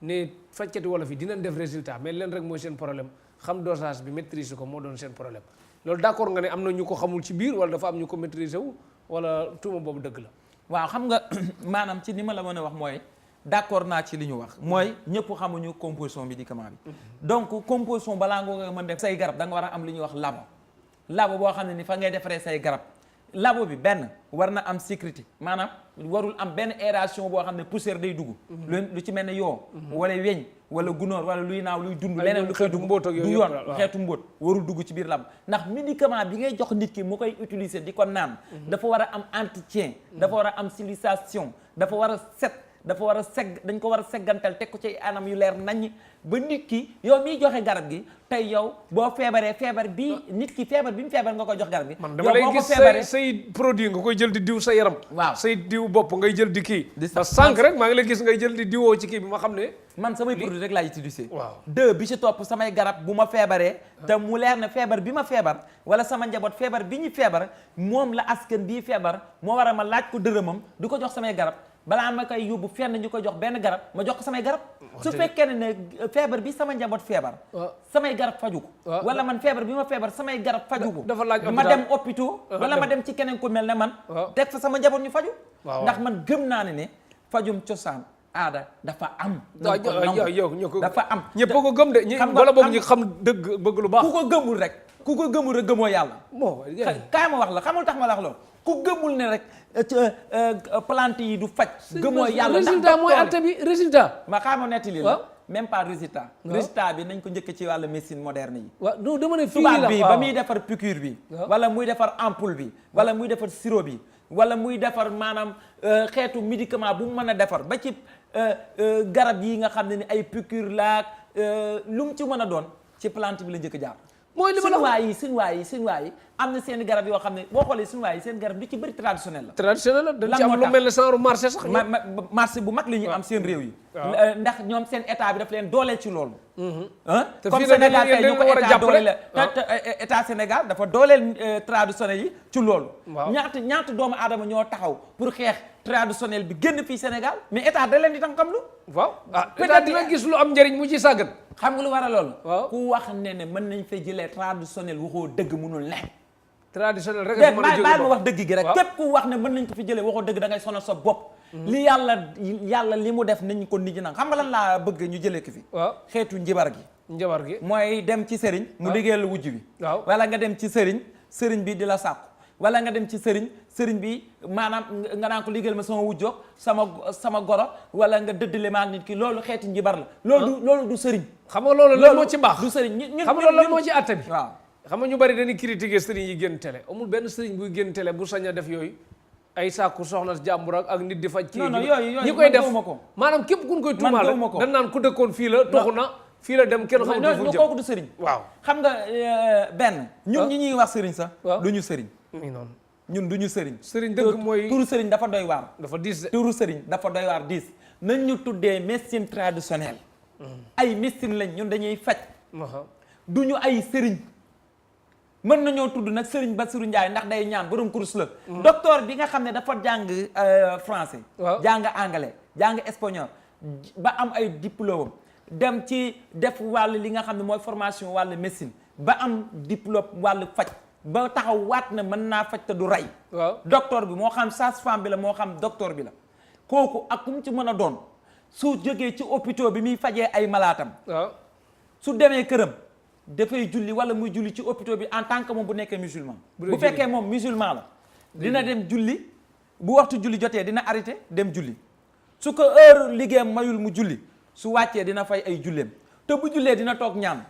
ne fajkati wolof yi dinañ def résultat mais leen rek mooy seen problème xam dosage bi maîtriser ko moo doon seen problème loolu d'accord nga ne am na ñu ko xamul ci biir wala dafa am ñu ko maîtriser wu wala tuuma boobu dëgg la waaw xam nga maanaam ci ni ma la mën a wax mooy d'accord naa ci li ñu wax mooy ñëpp xamuñu composition médicament bi donc composition balaa nga mën def say garab da nga war a am li ñuy wax labo boo xam ne ni fa ngay defaree say garab labo bi benn war na am sécurité maanaam warul am benn aération boo xam ne poussière day dugg lu ci mel ne yoo wala weñ wala gunóor wala luy naaw luy dund leneen lu koy dugg du yoon xeetu mbóot warul dugg ci biir labo ndax médicament bi ngay jox nit ki mu koy utiliser di ko naan dafa war a am entretien dafa war a am civilisation dafa war a set dafa war a dañ ko war a seggantal teg ko ci anam yu leer naññ ba nit ki yow miy joxe garab gi tey yow boo feebaree feebar bi nit ki feebar bi mu feebar nga koy jox garab gi. man dama lay gis say produit nga koy jël di diw sa yaram. waaw say diw bopp ngay jël di kii. parce que sànq rek maa ngi lay gis ngay jël di diwoo ci kii bi ma xam ne. man samay produit rek laay utiliser. waaw bi ci topp samay garab bu ma feebaree. te mu leer na feebar bi ma feebar wala sama njaboot feebar bi ñu feebar moom la askan bii feebar moo war a ma laaj ko dërëmam du ko jox samay garab balaa ma koy yóbbu fenn ñu ko jox benn garab ma jox ko samay garab. su fekkee ne feebar bi sama njaboot feebar. samay garab faju ko. wala man feebar bi ma feebar samay garab faju ko. dafa laaj ma dem hôpital wala ma dem ci keneen ku mel ne man. teg fa sama njaboot ñu faju. ndax man gëm naa ne fajum cosaan. aada dafa am. dafa am ñëpp ko gëm de ñi wala boog ñi xam dëgg bëgg lu baax. ku ko gëmul rek gëmoo yàlla. kaay ma wax la xamul tax ma wax loolu ku gëmul ne rek plante yi du faj. gëmoo yàlla résultat mooy atte bi résultat. ma xaaral ma nettali la même pas résultat. résultat bi nañ ko njëkk ci wàllu médecine moderne yi. waaw non dama ne fii tubaab bi ba muy defar piqûre bi. wala muy defar ampoule bi. wala muy defar sirop bi. wala muy defar maanaam xeetu médicament bu mu mën a defar ba ci garab yi nga xam ne ni ay piqûre laak lu mu ci mën a doon ci plante bi la njëkk jaar. mooy li ma la Sinwaa yi am na seen garab yoo xam ne boo xoolee Sinwaa yi seen garab lu ci bëri traditionnel la. traditionnel la dañ ci am lu mel ne genre marché sax. marché bu mag la ñuy am seen réew yi. ndax ñoom seen état bi daf leen dooleel ci loolu. te comme Sénégal tey ñu ko état dooleel te état Sénégal dafa dooleel traditionnel yi ci loolu. ñaata doomu aadama ñoo taxaw pour xeex traditionnel bi génn fii Sénégal mais état da leen di tànkam lu. waaw état dina gis lu am njëriñ mu ci sàggan. xam nga lu war a loolu. ku wax ne mën nañ fay jëlee traditionnel waxoo dëgg mënul ne. traditionnel rek mën a jóge baal ma wax dëgg gi rek képp ku wax ne mën nañ ko fi jëlee waxoo dëgg da ngay sonal sa bopp. li yàlla li mu def nañ ko nit ñi nag xam nga lan laa bëgg ñu jëlee ko fi. xeetu njibar gi. mooy dem ci sëriñ mu liggéeyal wujj bi. wala nga dem ci sëriñ bi di la sàkku. wala nga dem ci sëriñ bi maanaam nga naan ko liggéeyal ma sama wujjoog sama goro wala nga dëddale ma ak nit ki loolu xeeti njibar la. loolu du sëriñ. xam nga loolu lan moo ci baax du sëriñ xam nga loolu lan moo ci àtte bi. waaw xam nga ñu bari dañuy critiquer sëriñ yi génn télé amul benn sëriñ buy génn télé bu sañ a def yooyu ay sàkku soxna jàmbur ak nit di faj. kii yooyu ñi koy def maanaam képp ku ñu koy tuumaal dañ naan ku dëkkoon fii la toxu na fii la dem kenn xamul fu mu jëm kooku du sëriñ. waaw xam nga benn ñun ñi ñuy wax sëriñ sax du ñu sëriñ. noonu ñun du ñu sëriñ. sëriñ dëgg mooy turu sëriñ dafa doy waar. dafa diis turu sëriñ dafa doy waar diis nañ ñu tuddee médecine traditionnelle. ay médecine lañ ñun dañuy faj. du ñu ay sëriñ. mën nañoo tudd nag sëriñ Bassirou Ndiaye ndax day ñaan borom kurus la. docteur bi nga xam ne dafa jàng français. jàng anglais jàng espagnol ba am ay diplôme dem ci def wàll li nga xam ne mooy formation wàllu médecine ba am diplôme wàllu faj. ba taxaw waat na mën naa faj te du rey. docteur bi moo xam sage-femme bi la moo xam docteur bi la kooku ak ku mu ci mën a doon su jógee ci hôpital bi muy fajee ay malaatam. su demee këram dafay julli wala muy julli ci hôpital bi en tant que moom bu nekkee musulman. bu fekkee moom musulman la. dina dem julli bu waxtu julli jotee dina arrêté dem julli su ko heure liggéeyam mayul mu julli su wàccee dina fay ay julleem te bu jullee dina toog ñaan.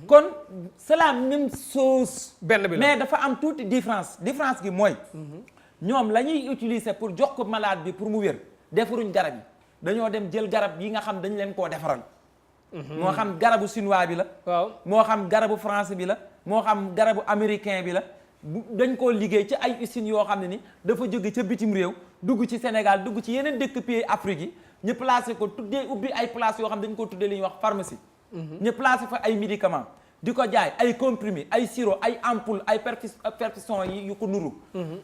kon c'est la même chose. benn bi la mais dafa am tuuti différence gi mooy. ñoom la ñuy utiliser pour jox ko malade bi pour mu wér defaruñ garab yi dañoo dem jël garab yi nga xam dañ leen koo defaral. moo xam garabu chinois bi la. moo xam garabu français bi la. moo xam garabu américain bi la. dañ koo liggéey ci ay usines yoo xam ne ni dafa jóge ca bitim réew dugg ci Sénégal dugg ci yeneen dëkk pays Afrique yi ñu placé ko tuddee ubbi ay place yoo xam dañ ko tuddee li ñuy wax pharmacie. ñu placé fa ay médicaments di ko jaay ay comprimés ay sirop ay ampoule ay perfusion yi yu ko nuru.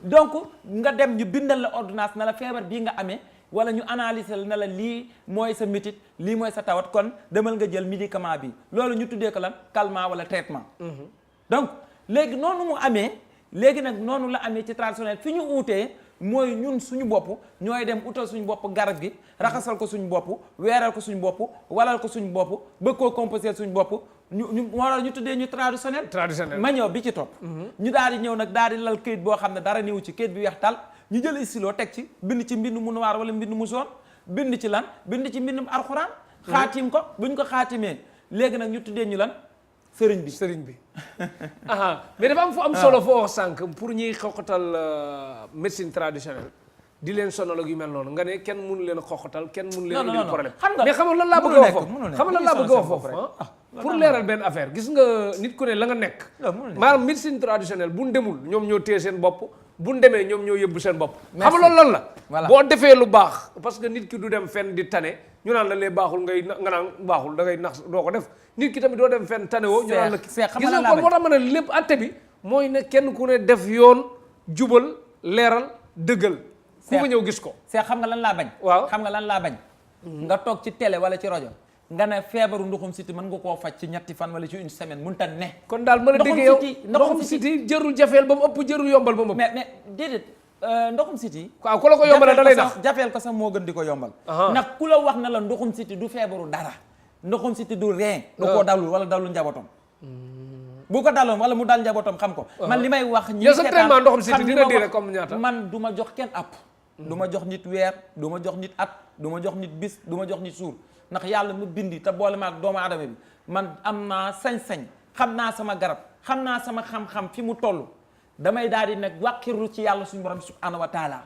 donc nga dem ñu bindal la ordonnance na la feebar bii nga amee wala ñu analyser na la lii mooy sa métit lii mooy sa tawat kon demal nga jël médicament bi loolu ñu tuddee ko lan calmant wala traitement. donc léegi noonu mu amee léegi nag noonu la amee ci traditionnel fi ñu uutee mooy ñun suñu bopp ñooy dem utal suñu bopp garab gi raxasal ko suñu bopp weeral ko suñu bopp walal ko suñu bopp bëgg koo composer suñu bopp ñu waral ñu tuddee ñu traditionnel ma ñëw bi ci topp ñu daal di ñëw nag daal di lal këyit boo xam ne dara niwu ci këyit bi weex tal ñu jël stylo teg ci bind ci mbind mu noir wala mbind mu jaune bind ci lan bind ci mbindum alxuraan xaatim ko buñ ko xaatimee léegi nag ñu tuddee ñu lan sëriñ bi mais dafa am fu am solo foo wax sànq pour ñuy xoqatal médecine traditionnelle di leen sonal ak yu mel noonu nga ne kenn mënu leen a xoxatal kenn mënu leen indil problème xam nga mais xam nga lan laa bëgg a wax foofu xam nga lan laa bëgg a wax foofu pour leeral benn affaire gis nga nit ku ne la nga nekk maanaam médecine traditionnelle buñ demul ñoom ñoo téye seen bopp buñ demee ñoom ñoo yóbbu seen bopp xam nga loolu lan la boo defee lu baax parce que nit ki du dem fenn di tane ñu naan la lee baaxul nga naan baaxul da ngay nax doo ko def nit ki tamit doo dem fenn tane woo ñu naan la gis nga kon moo tax ma ne lépp atte bi mooy ne kenn ku ne def yoon jubal leeral dëggal ku fa ñëw gis ko xam nga lan laa bañ waaw xam nga lan laa bañ nga toog ci télé wala ci rajo nga ne feebaru ndoxum siti mën nga koo faj ci ñetti fan wala ci une semaine mun ta ne kon daal mën a dégg yow ndoxum siti jërul jafeel ba mu ëpp jërul yombal ba mu ëpp mais déedéet ndoxum siti waaw ku la ko yombal da lay nax jafeel ko sax moo gën di ko yombal ndax ku la wax na la ndoxum siti du feebaru dara ndoxum siti du rien du koo dalul wala dalul njabootam bu ko daloon wala mu dal njabootam xam ko man li may wax ñi sa traitement ndoxum siti dina dire comme ñaata man du ma jox kenn app du ma jox nit weer du ma jox nit at du ma jox nit bis du ma jox nit suur ndax yàlla mu bindi te boole ma ak doomu aadama bi man am naa sañ-sañ xam naa sama garab xam naa sama xam-xam fi mu toll damay daal di nag wàqirlu ci yàlla suñu borom subhanahu wa taala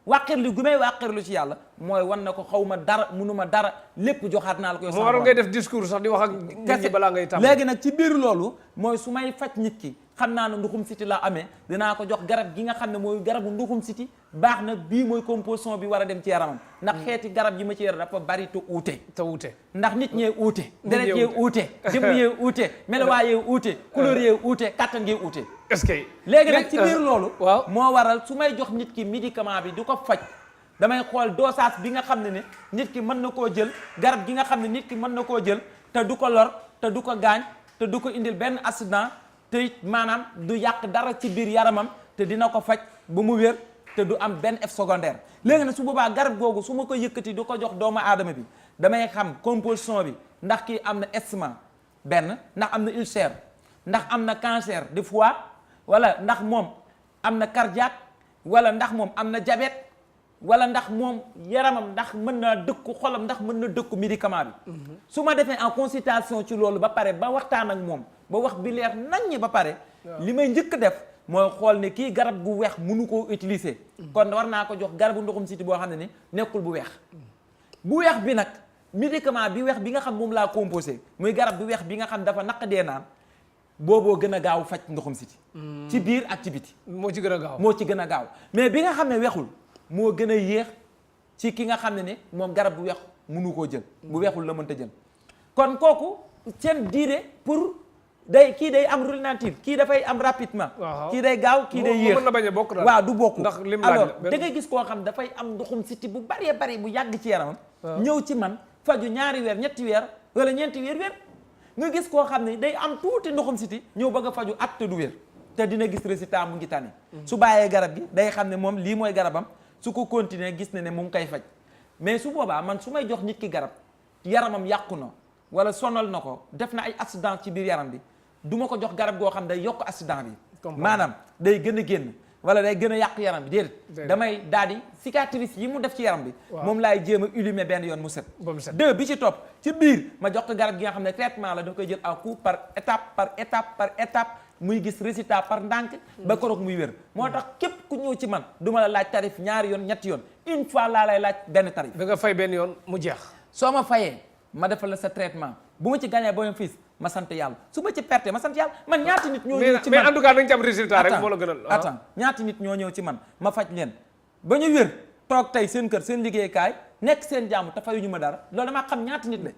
wàqirlu gu may wàqirlu ci yàlla mooy wan na ko xaw ma dara munuma dara lépp joxaat naa la koy moo waroon ngay def discours sax di wax ak nit ñi balaa ngay tàmm léegi nag ci biir loolu mooy su may faj nit ki xam naa ne nduxum siti la amee dinaa ko jox garab gi nga xam ne mooy garabu nduxum siti baax na bii mooy composition bi war a dem ci yaramam ndax xeeti garab yi ma ci yor dafa bari te uute ndax nit ñee uute deret yee uute jëm yee uute melowaa yee uute couleur yee uute kattan ngee uute est-ce que léegi nag ci biir loolu waaw moo waral su may jox nit ki médicament bi du ko faj damay xool dosage bi nga xam ne nit ki mën na koo jël garab gi nga xam ne nit ki mën na koo jël te du ko lor te du ko gaañ te du ko indil benn accident te it maanaam du yàq dara ci biir yaramam te dina ko faj ba mu wér te du am benn effet secondaire léegi nag su boobaa garab googu su ma ko yëkkati du ko jox doomu aadama bi damay xam composition bi ndax kii am na estomac benn ndax am na ulcère ndax am na cancer du foie wala ndax moom am na cardiaque wala ndax moom am na diabète wala ndax moom yaramam ndax mën na dëkku xolam ndax mën na dëkku médicament bi su ma defee en consultation ci loolu ba pare ba waxtaan ak moom ba wax bi leer naññi ba pare li may njëkk def mooy xool ne kii garab gu weex mënu koo utiliser kon war naa ko jox garabu ndoxum siti boo xam ne ni nekkul bu weex bu weex bi nag médicament bi weex bi nga xam moom laa composé muy garab bu weex bi nga xam dafa naq dee naan booboo gën a gaaw faj ndoxum siti ci biir ak ci biti moo ci gën a gaaw moo ci gën a gaaw mais bi nga xam ne weexul moo gën a yéex ci ki nga xam ne moom garab bu weex mënu koo jël bu weexul la mënta jël kon kooku seen diire pour kii day am relative kii dafay am rapidement kii day gaaw kii day yéex mën na bañ a bokk daal waaw du bokk ndax lim alors da ngay gis koo xam dafay am ndoxum siti bu bëree bëri bu yàgg ci yaramam ñëw ci man faju 2 weer 3 weer wala 4 weer nga gis koo xam ne day am tuuti ndoxum siti ñëw bëgg a faju at te du wér te dina gis résultat mu ngi tane su bàyyee garab gi day xam ne moom lii mooy garabam su ko continuer gis na ne mu ngi koy faj mais su boobaa man su may jox nit ki garab yaramam yàqu na wala sonal na ko def na ay accident ci biir yaram bi du ma ko jox garab goo xam day yokk accident bi maanaam day gën a génn wala day gën a yàq yaram bi déedéet damay daal di cicatrice yi mu def ci yaram bi moom laay jéem a illumer benn yoon mu set 2 bi ci topp ci biir ma jox ko garab gi nga xam ne traitement la da koy jël en coup par étape muy gis résultat par ndànk ba koroog muy wér moo tax képp ku ñëw ci man du ma la laaj tarif 2 yoon 3 yoon une fois laa lay laaj benn tarif da nga fay benn yoon mu jeex soo ma fayee ma defal la sa traitement bu ma ci gagné ba ma fiis ma sant yàlla su ma ci perte ma sant yàlla man ñaati nit ñoo ñëw ci man mais en tout cas dañ ci am résultat rek moo la gënal attends ñaati nit ñoo ñëw ci man ma faj leen ba ñu wér toog tey seen kër seen liggéeykaay nekk seen jàmm te fayuñu ma dara loolu damaa xam ñaati nit la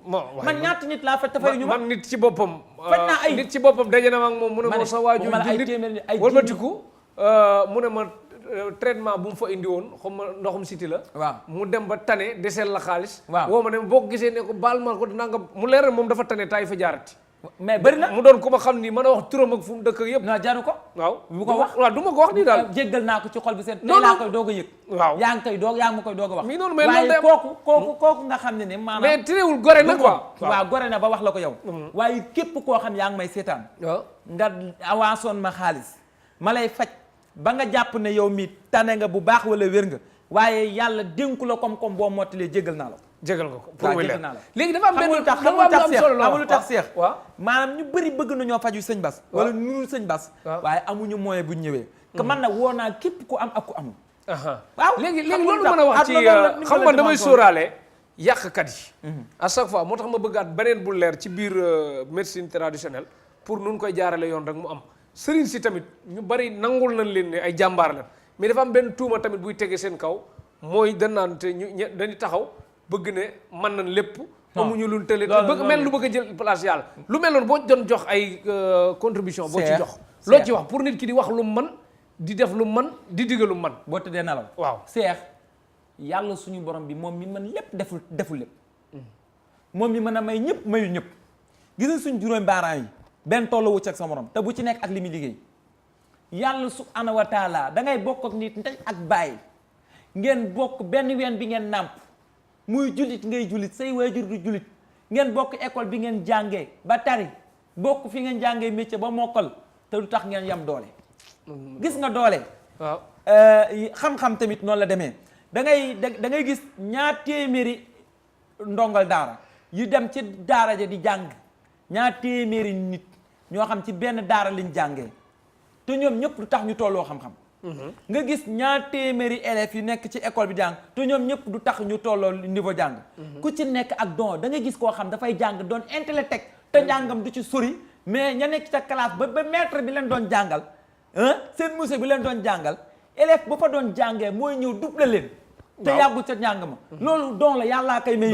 man ñaati nit laa faj te fayuñu ma man nit ci boppam faj naa ay nit ci boppam daje na ma ak moom mu ne ma sa waaju nit walbatiku mu ne ma traitement bu mu fa indi woon xam ma ndoxum siti la waaw mu dem ba tane deseel la xaalis waaw woo ma ne boo ko gisee ne ko baal ma ko dinaa nga mu leer moom dafa tane taay fa jaarati mais bëri na mu doon ku ma xam nii mën a wax turam ak fu mu dëkk yëpp non jaru ko waaw bu ko wax waaw du ma ko wax nii daal jéggal naa ko ci xol bi seen tey non laa koy doog a yëg waaw yaa ngi ma koy doog a wax mi noonu mais waaye kooku nga xam ne maanaam mais téréwul gore na quoi waaw gore na ba wax la ko yow waaye képp koo xam yaa ngi may seetaan nga avançoon ma xaalis ma lay faj ba nga jàpp ne yow mi tane nga bu baax wala wér nga waaye yàlla dénku la comme boo mottalee jégal naa la jégal nga ko pour muy leer naa la léegi dafa am benn xamul tax seex waaw maanaam ñu bëri bëgg nañoo faju sëñ Bass wala nuru sëñ Bass waaye amuñu moyen buñ ñëwee que man nag woo naa képp ku am ak ku amul waaw léegi loolu mën a wax ci xam nga damay sóoraale yàqkat yi à chaque fois moo tax ma bëggaat beneen bu leer ci biir médecine traditionnelle pour nun koy jaarale yoon rek mu am sëriñ si tamit ñu bari nangul nañ leen ne ay jàmbaar la mais dafa am benn tuuma tamit buy tege seen kaw mooy dañ naan te ñu dañuy taxaw bëgg ne mën nañ lépp amuñu luñ tële bëgg mel lu bëgg a jël place yàlla lu mel noonu boo doon jox ay contribution boo ci jox loo ci wax pour nit ki di wax lu mën di def lu mën di digga lu mën boo tëddee nelaw waaw seex yàlla suñu borom bi moom mi mën lépp deful lépp moom mi mën a may ñëpp mayu ñëpp gis nga suñ juróomi baaraam yi benn tollu wu ci ak sa morom te bu ci nekk ak li muy liggéey yàlla subhanahu wa taala da ngay bokk ak nit ndey ak bàyyi ngeen bokk benn ween bi ngeen nàmp muy jullit ngay jullit say waajur du jullit ngeen bokk école bi ngeen jàngee ba tari bokk fi ngeen jàngee métier ba mokkal te du tax ngeen yam doole gis nga doole waaw xam-xam tamit noonu la demee da ngay gis ñaar téeméeri ndongal daara yu dem ci daara ja di jàng ñaar téeméeri nit ñoo xam ci benn daara liñ jàngee te ñoom ñëpp du tax ñu tolloo xam-xam nga gis ñaar téeméeri élèves yu nekk ci école bi jàng te ñoom ñëpp du tax ñu tolloo niveau jàng ku ci nekk ak don da nga gis koo xam dafay jàng doon intellect te njàngam du ci sori mais ña nekk ca classe ba maître bi leen doon jàngal seen monsieur bi leen doon jàngal élève ba fa doon jàngee mooy ñëw double leen te yàggu ca njàng ma loolu don la yàllaa koy may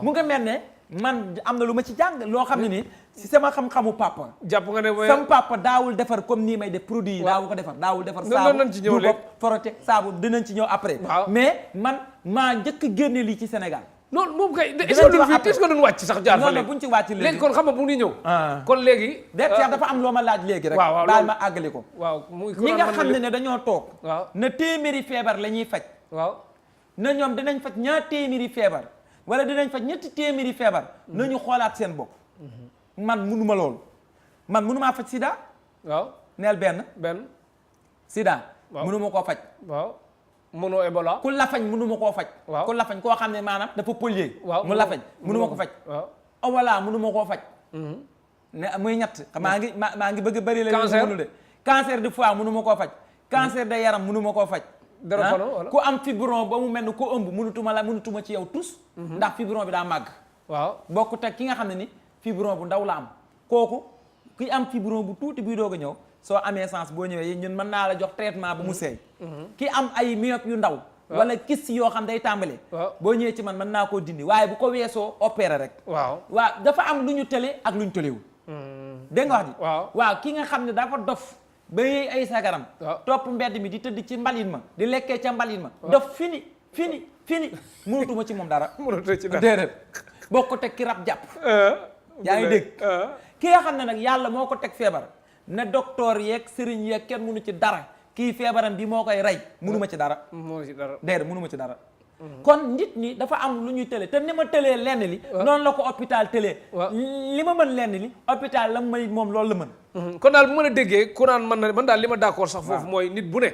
mu nga mel ne man am na lu ma ci jàng loo xam ne nii si sama xam-xamu papa jàpp nga ne sama papa daawul defar comme nii may def produit yi daawul ko defar daawul defar saabu du bopp forote saabu dinañ ci ñëw après mais man maa njëkk a génne lii ci Sénégal non moom kay est-ce que duñ wàcc sax jaar fa buñ ci wàcc léegi kon xam nga bu ñuy ñëw kon léegi dafa am loo ma laaj léegi rek daal ma àggali ko waaw ñi nga xam ne dañoo toog na téeméeri feebar la ñuy faj waaw na ñoom dinañ faj ñaar téeméeri feebar wala dinañ faj ñetti téeméeri feebar nañu xoolaat seen bopp man munuma loolu man munumaa faj sida waaw neel benn sida munuma koo faj waaw mënoo Ebola ku lafañ mënuma koo faj ku lafañ koo xam ne maanaam dafa polier mu lafañ mënuma ko faj Ebola mënuma koo faj ne muy ñett maa ngi bëgg bëri la mënu de cancer du foie mënuma koo faj cancer de yaram mënuma koo faj ku am fibron ba mu mel ni ku ëmb mënutuma ci yow tus ndax fibron bi daa màgg waaw bokku teg ki nga xam ne ni fibron bu ndaw la am kooku ki am fibron bu tuuti buy doog a ñëw soo amee sens boo ñëwee ñun mën naa la jox traitement bu mu seey ki am ay myope yu ndaw wala kis yoo xam day tàmbale boo ñëwee ci man mën naa koo dindi waaye bu ko weesoo opéré rek waaw dafa am lu ñu tële ak lu ñu tëlewul dégg nga wax ji waaw ki nga xam ne dafa dof ba yëy ay sagaram topp mbedd mi di tëdd ci mbalit ma di lekkee ca mbalit ma dof fini mënatuma ci moom dara déedéet boo ko teg ki rab jàpp yaa ngi dégg ki nga xam ne nag yàlla moo ko teg feebar ne docteur yeeg sëriñ yeeg kenn mënu ci dara kii feebaram bi moo koy rey mënuma ci dara déedéet mënuma ci dara kon nit ñi dafa am lu ñuy tële te ni ma tëlee lenn li noonu la ko hôpital tëlee li ma mën lenn li hôpital la may moom loolu la mën kon daal bu mën a déggee ku naan man daal li ma d'accord sax foofu mooy nit bu ne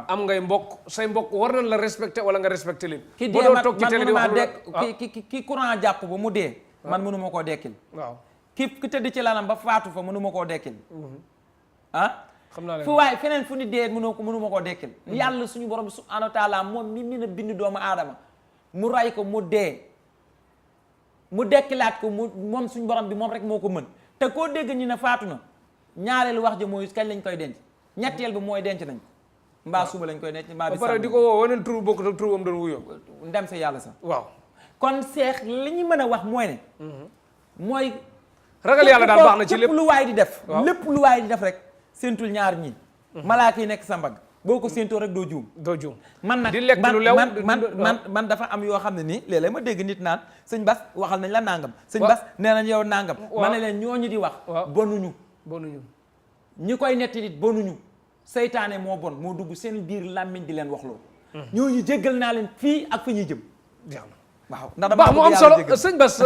am ngay mbokk say mbokk war nañ la respecté wala nga respecté leen ki dee man mënuma dekk ki courant jàpp ba mu dee man mënuma koo dekkil waaw ki tëdd ci lanam ba faatu fa mënuma koo dekkil xam naa fu waaye feneen fu ni dee mënuma koo dekkil yàlla suñu borom bi subhanahu wa taala moom mi mën a bind doomu aadama mu ray ko mu dee mu dekkilaat ko moom suñu borom bi moom rek moo ko mën te koo dégg ñu ne faatu na ñaareelu wax ji mooy kañ lañ koy denc ñetteel bi mooy denc nañ ko mbaa suba lañ koy denc mbaa bi pare di ko woo waneen tur bokk ak turam doon wuyoo ndem sa yàlla sax waaw kon seex li ñu mën a wax mooy ne mooy ragal yàlla daal baax na ci lépp lu waay di def lépp lu waay di def rek séentul ñaar ñi malaaka yi nekk sa mbagg boo ko séentoo rek doo juum man nag di lekk lu lew man dafa am yoo xam ne nii léeg-léeg ma dégg nit naan sëñ Bas waxal nañ la nangam sëñ Bas nee nañ yow nangam ma ne leen ñooñu di wax bonuñu ñi koy netti nit bonuñu seytaane moo bon moo dugg seen biir làmmiñ di leen wax loolu ñooñu jéggal naa leen fii ak fa ñuy jëm waaw ndax dama mu am solo sëñ Bass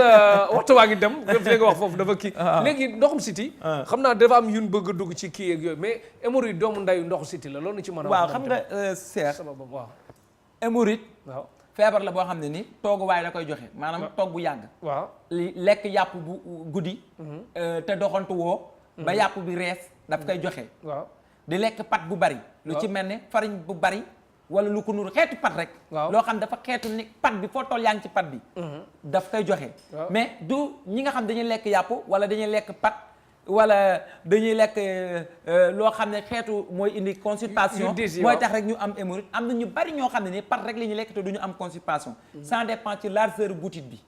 waxtu waa ngi dem fi nga wax foofu dafa kii léegi ndoxum siti xam naa dafa am yun bëgg a dugg ci kii ak yooyu mais hémorroïde doomu ndayu ndoxu siti la loolu na ci mën a waaw xam nga seex sama bopp waaw hémorroïde waaw feebar la boo xam ne ni toogu waaye da koy joxe maanaam toog bu yàgg waaw lekk yàpp bu guddi te doxantu woo ba yàpp bi rees daf koy joxe waaw di lekk pat bu bari lu ci mel ne farine bu bari wala lu ko nuru xeetu pat rek loo xam dafa xeetu ni pat bi foo toll yaa ngi ci pat bi daf koy joxe mais du ñi nga xam dañuy lekk yàpp wala dañuy lekk pat wala dañuy lekk loo xam ne xeetu mooy indi constipation mooy tax rek ñu am hémorroïde am na ñu bari ñoo xam ne ni pat rek la ñuy lekk te du ñu am constipation ça dépend ci largeur butit bi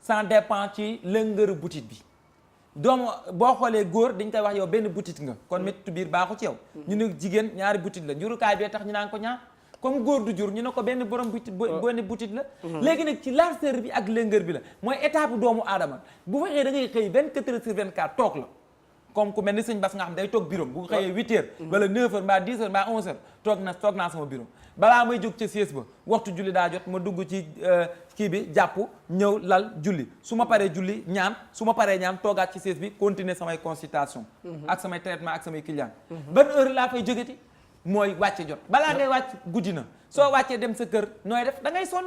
ça dépend ci longueur butit bi doomu boo xoolee góor dañ koy wax yow benn butit nga kon méttitu biir baaxu ci yow ñu ne jigéen ñaari butit la njurukaay bee tax ñu naan ko ñaar comme góor du jur ñu ne ko benn borom butit benn butit la léegi nag ci largeur bi ak longueur bi la mooy étape doomu aadama bu fekkee da ngay xëy 24 heures sur 24 toog la comme ku mel ni sëñ Bass nga xam day toog bureau bu xëyee 8 heures wala 9 heures mbaa 10 heures mbaa 11 heures toog naa sama bureau balaa may jóg ca siège ba waxtu julli daa jot ma dugg ci kii bi jàpp ñëw lal julli su ma paree julli ñaan su ma paree ñaan toogaat ci siège bi continuer samay consultation ak samay traitement ak samay client ban heure laa fay jógeti mooy wàcce jot balaa ngay wàcc guddi na soo wàccee dem sa kër nooy def da ngay sonn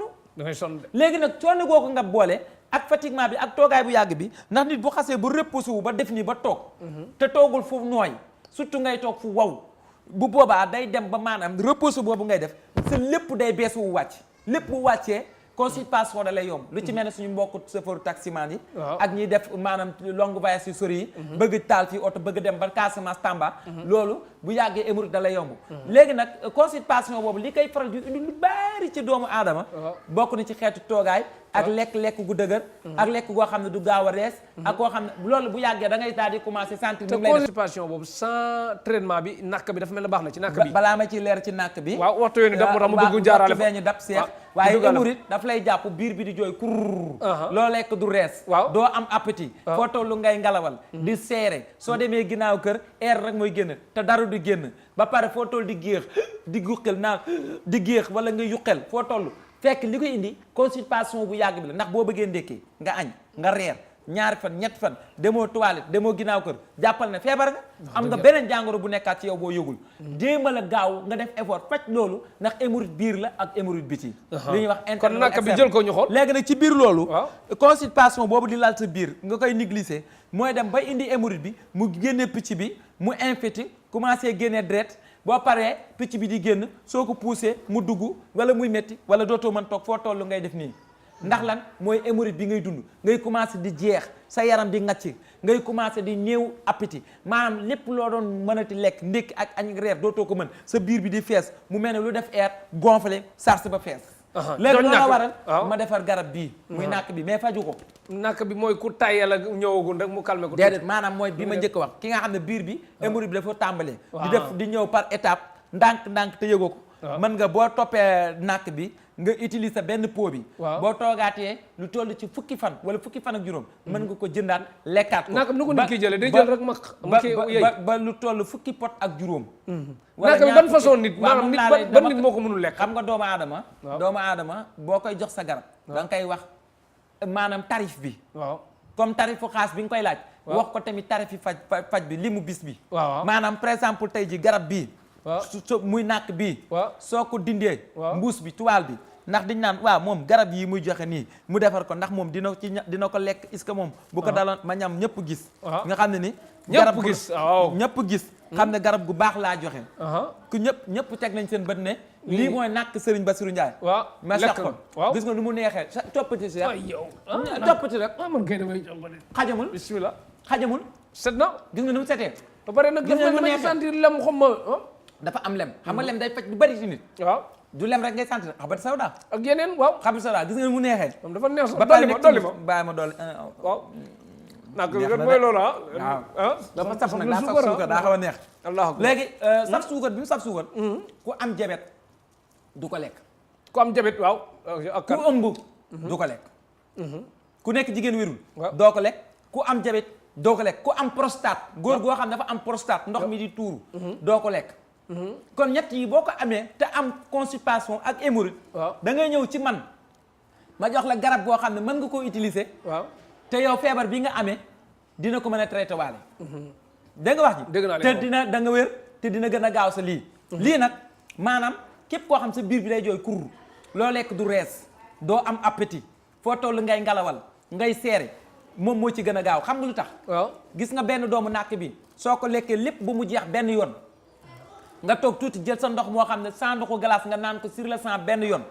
léegi nag coono googu nga boole ak fatiguement bi ak toogaay bu yàgg bi ndax nit bu xasee ba reposé wu ba def nii ba toog te toogul fu nooy surtout ngay toog fu waw bu boobaa day dem ba maanaam reposé boobu ngay def sa lépp day bees wu wàcc lépp bu wàccee constipation da lay yomb lu ci mel ne suñu mbokku chauffeur taximan yi ak ñiy def maanaam longue voyage yu sori yi bëgg taal fii oto bëgg dem ba Casamance Tamba loolu bu yàggee hémorroïde da lay yomb léegi nag constipation boobu li koy faral di indi lu bari ci doomu aadama bokk na ci xeetu toogaay ak lekk gu dëgër ak lekk goo xam ne du gaaw a rees ak koo xam ne loolu bu yàggee da ngay daal di commencer sentir te constipation boobu sans traitement bi nakk bi dafa mel ne baax na ci nakk bi balaa ma ci leer ci nakk bi waaw waxtu yoon daf moo tax mu bëgg jaarale feeñu dab seex waaye hémorroïde daf lay jàpp biir bi di jooy kurr loo lekk du rees doo am appétit foo tollu ngay ngalawal di seere soo demee ginnaaw kër air rek mooy génn te dara du génn ba pare foo toll di géex di guqel naan di géex wala nga yuqel foo toll fekk li koy indi constipation bu yàgg bi la ndax boo bëggee ndékkee nga añ nga reer ñaari fan ñetti fan demoo toilette demoo ginnaaw kër jàppal ne feebar nga am nga beneen jàngoro bu nekkaat ci yow boo yëgul jéem a la gaaw nga def effort faj loolu ndax hémorroïde biir la ak hémorroïde biti li ñuy wax interne kon nakk bi jël ko ñu xool léegi nag ci biir loolu constipation boobu di laal sa biir nga koy négliger mooy dem ba indi hémorroïde bi mu génne picc bi mu infecté commencé génne deret boo paree picc bi di génn soo ko poussé mu dugg wala muy métti wala dootoo mën toog foo toll ngay def nii ndax lan mooy hémorroïde bi ngay dund ngay commencé di jeex sa yaram di ngacc ngay commencé di néew appétit maanaam lépp loo doon mënati lekk ndékki ak añ reer dootoo ko mën sa biir bi di fees mu mel ne lu def air gonflé sarse ba fees léegi loolu la waral ma defar garab bii muy nàkk bi mais faju ko nàkk bi mooy ku tàyyee la ñëwagul rek mu calmé ko déedéet maanaam mooy bi ma njëkk wax ki nga xam ne biir bi hémorroïde bi dafa tàmbalee di def di ñëw par étape ndànk te yëgoo ko mën nga boo toppee nàkk bi nga utiliser benn pot bi boo toogaatee lu toll ci fukki fan wala fukki fan ak juróom mën nga ko jëndaat lekkaat ko nàkk bi nu ko nit ki jëlee day jël rek ba lu toll fukki pot ak juróom nàkk bi ban façon nit maanaam nit ban nit moo ko mënul lekk xam nga doomu aadama boo koy jox sa garab da nga koy wax maanaam tarif bi comme tarifu xaas bi nga koy laaj wax ko tamit tarifi faj bi li mu bis bi maanaam par exemple tey ji garab bii so muy nàkk bii soo ko dindee mbuus bi tuwaal bi ndax diñ naan waaw moom garab yi muy joxe nii mu defar ko ndax moom dina ko lekk est-ce que moom bu ko daloon ma ñam ñëpp gis nga xam ne ni ñëpp gis xam ne garab gu baax laa joxe ku ñëpp teg nañ seen bët ne lii mooy nàkk Serigne Bassirou Ndiaye ma sax ko gis nga nu mu neexee toppati si toppati rek man kay damay xajamul bismillah xajamul set na gis nga nu mu setee ba pare nag dafa mel ni sentir lem xam ma dafa am lem xam nga lem day faj lu bari ci nit du lem rek ngay sentir xabat sawda ak yeneen xabat sawda gis nga mu neexee moom dafa neex ba dolli ma bàyyi ma dolli nak mooy loolu dafa saf nag daa saf suukar daa xaw a neex léegi saf suukar bi mu saf suukar ku am jabet du ko lekk ku am jabet ku ëmb du ko lekk ku nekk jigéen wérul doo ko lekk ku am jabet doo ko lekk ku am prostate góor goo xam dafa am prostate ndox mi di tuuru doo ko lekk kon ñett yi boo ko amee te am constipation ak hémorroïde da ngay ñëw ci man ma jox la garab goo xam ne mën nga koo utiliser te yow feebar bi nga amee dina ko mën a traité waale dégg nga wax ji te dina da nga wér te dina gën a gaaw sa lii nag maanaam képp koo xam sa biir bi day jooy kurr loo lekk du rees doo am appétit foo toll ngay ngalawal ngay seere moom moo ci gën a gaaw xam nga lu tax gis nga benn doomu nàkk bi soo ko lekkee lépp ba mu jeex benn yoon nga toog tuuti jël sa ndox moo xam ne sans ndoxu glace nga naan ko sur le sang benn yoon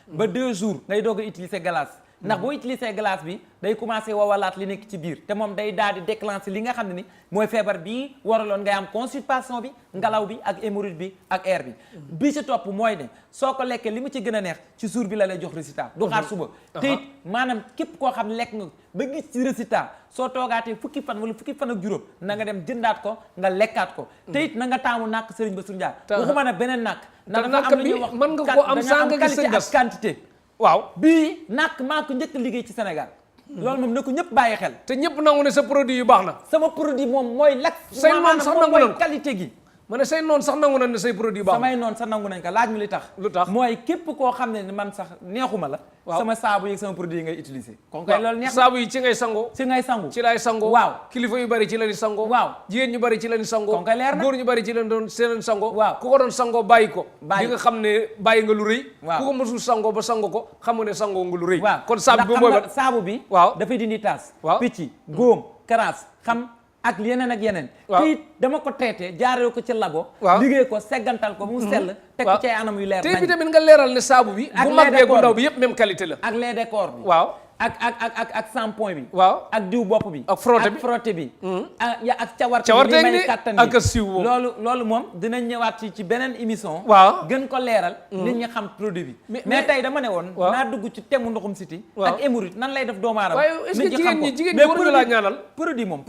ba 2 jours ngay doog a utiliser glace ndax boo utiliser glace bi day commencé wawalaat li nekk ci biir te moom day daal di déclencher li nga xam ne ni mooy feebar bii waraloon ngay am constipation bi ngelaw bi ak hémorroïde bi ak air bi ci topp mooy ne soo ko lekkee li mu ci gën a neex ci jour bi la lay jox résultat du xaar suba te it maanaam képp koo xam ne lekk nga ba gis ci résultat soo toogaatee fukki fan wala fukki fan ak juróom na nga dem jëndaat ko nga lekkaat ko te it na nga taamu nàkk Serigne Bassirou Ndiaye waxuma ne beneen nàkk ndax dafa am lu ñuy wax mën nga koo am saa nga gis qualité ak quantité waaw bii nàkk maa ko njëkk liggéey ci Sénégal loolu moom na ko ñëpp bàyyi xel te ñëpp nangu ne sa produit yu baax na sama produit moom mooy lakk say noon sax nangu nañ qualité gi ma ne say noon sax nangu nañ ne say produit yu baax samay noon sax nangu nañ ko laaj mi li tax lu tax mooy képp koo xam ne man sax neexuma la sama saabu yi sama produit yi ngay utiliser kon koy loolu neex saabu yi ci ngay sangoo ci ngay sangu ci lay sangoo waaw kilifa yu bari ci la ni sangoo waaw jigéen ñu bari ci la ni sangoo kon koy leer na góor ñu bari ci la doon seen sangoo waaw ku ko doon sangoo bàyyi ko bàyyi di nga xam ne bàyyi nga lu rëy waaw ku ko mësul sangoo ba sangoo ko xam nga ne sangoo nga lu rëy waaw kon saabu bi mooy ban saabu bi waaw dafay dindi taas waaw picc góom karaas xam ak yeneen ak yeneen te it dama ko traité jaaree ko ci labo liggéey ko seggantal ko mu sell teg ko ci ay anam yu leer te bi tamit nga leeral ne saabu bi bu mag bee bu ndaw bi yëpp même qualité la ak lait de corps bi waaw ak shampoing bi waaw ak diw bopp bi ak frotté bi ak cawarte bi may kattan ak siiw boobu loolu moom dinañ ñëwaat ci beneen émission waaw gën ko leeral nit ñi xam produit bi mais tey dama ne woon naa dugg ci temu ndoxum siti ak hémorroïde nan lay def doomu aadama waaye est-ce que jigéen ñi war ñu laa ñaanal produit moom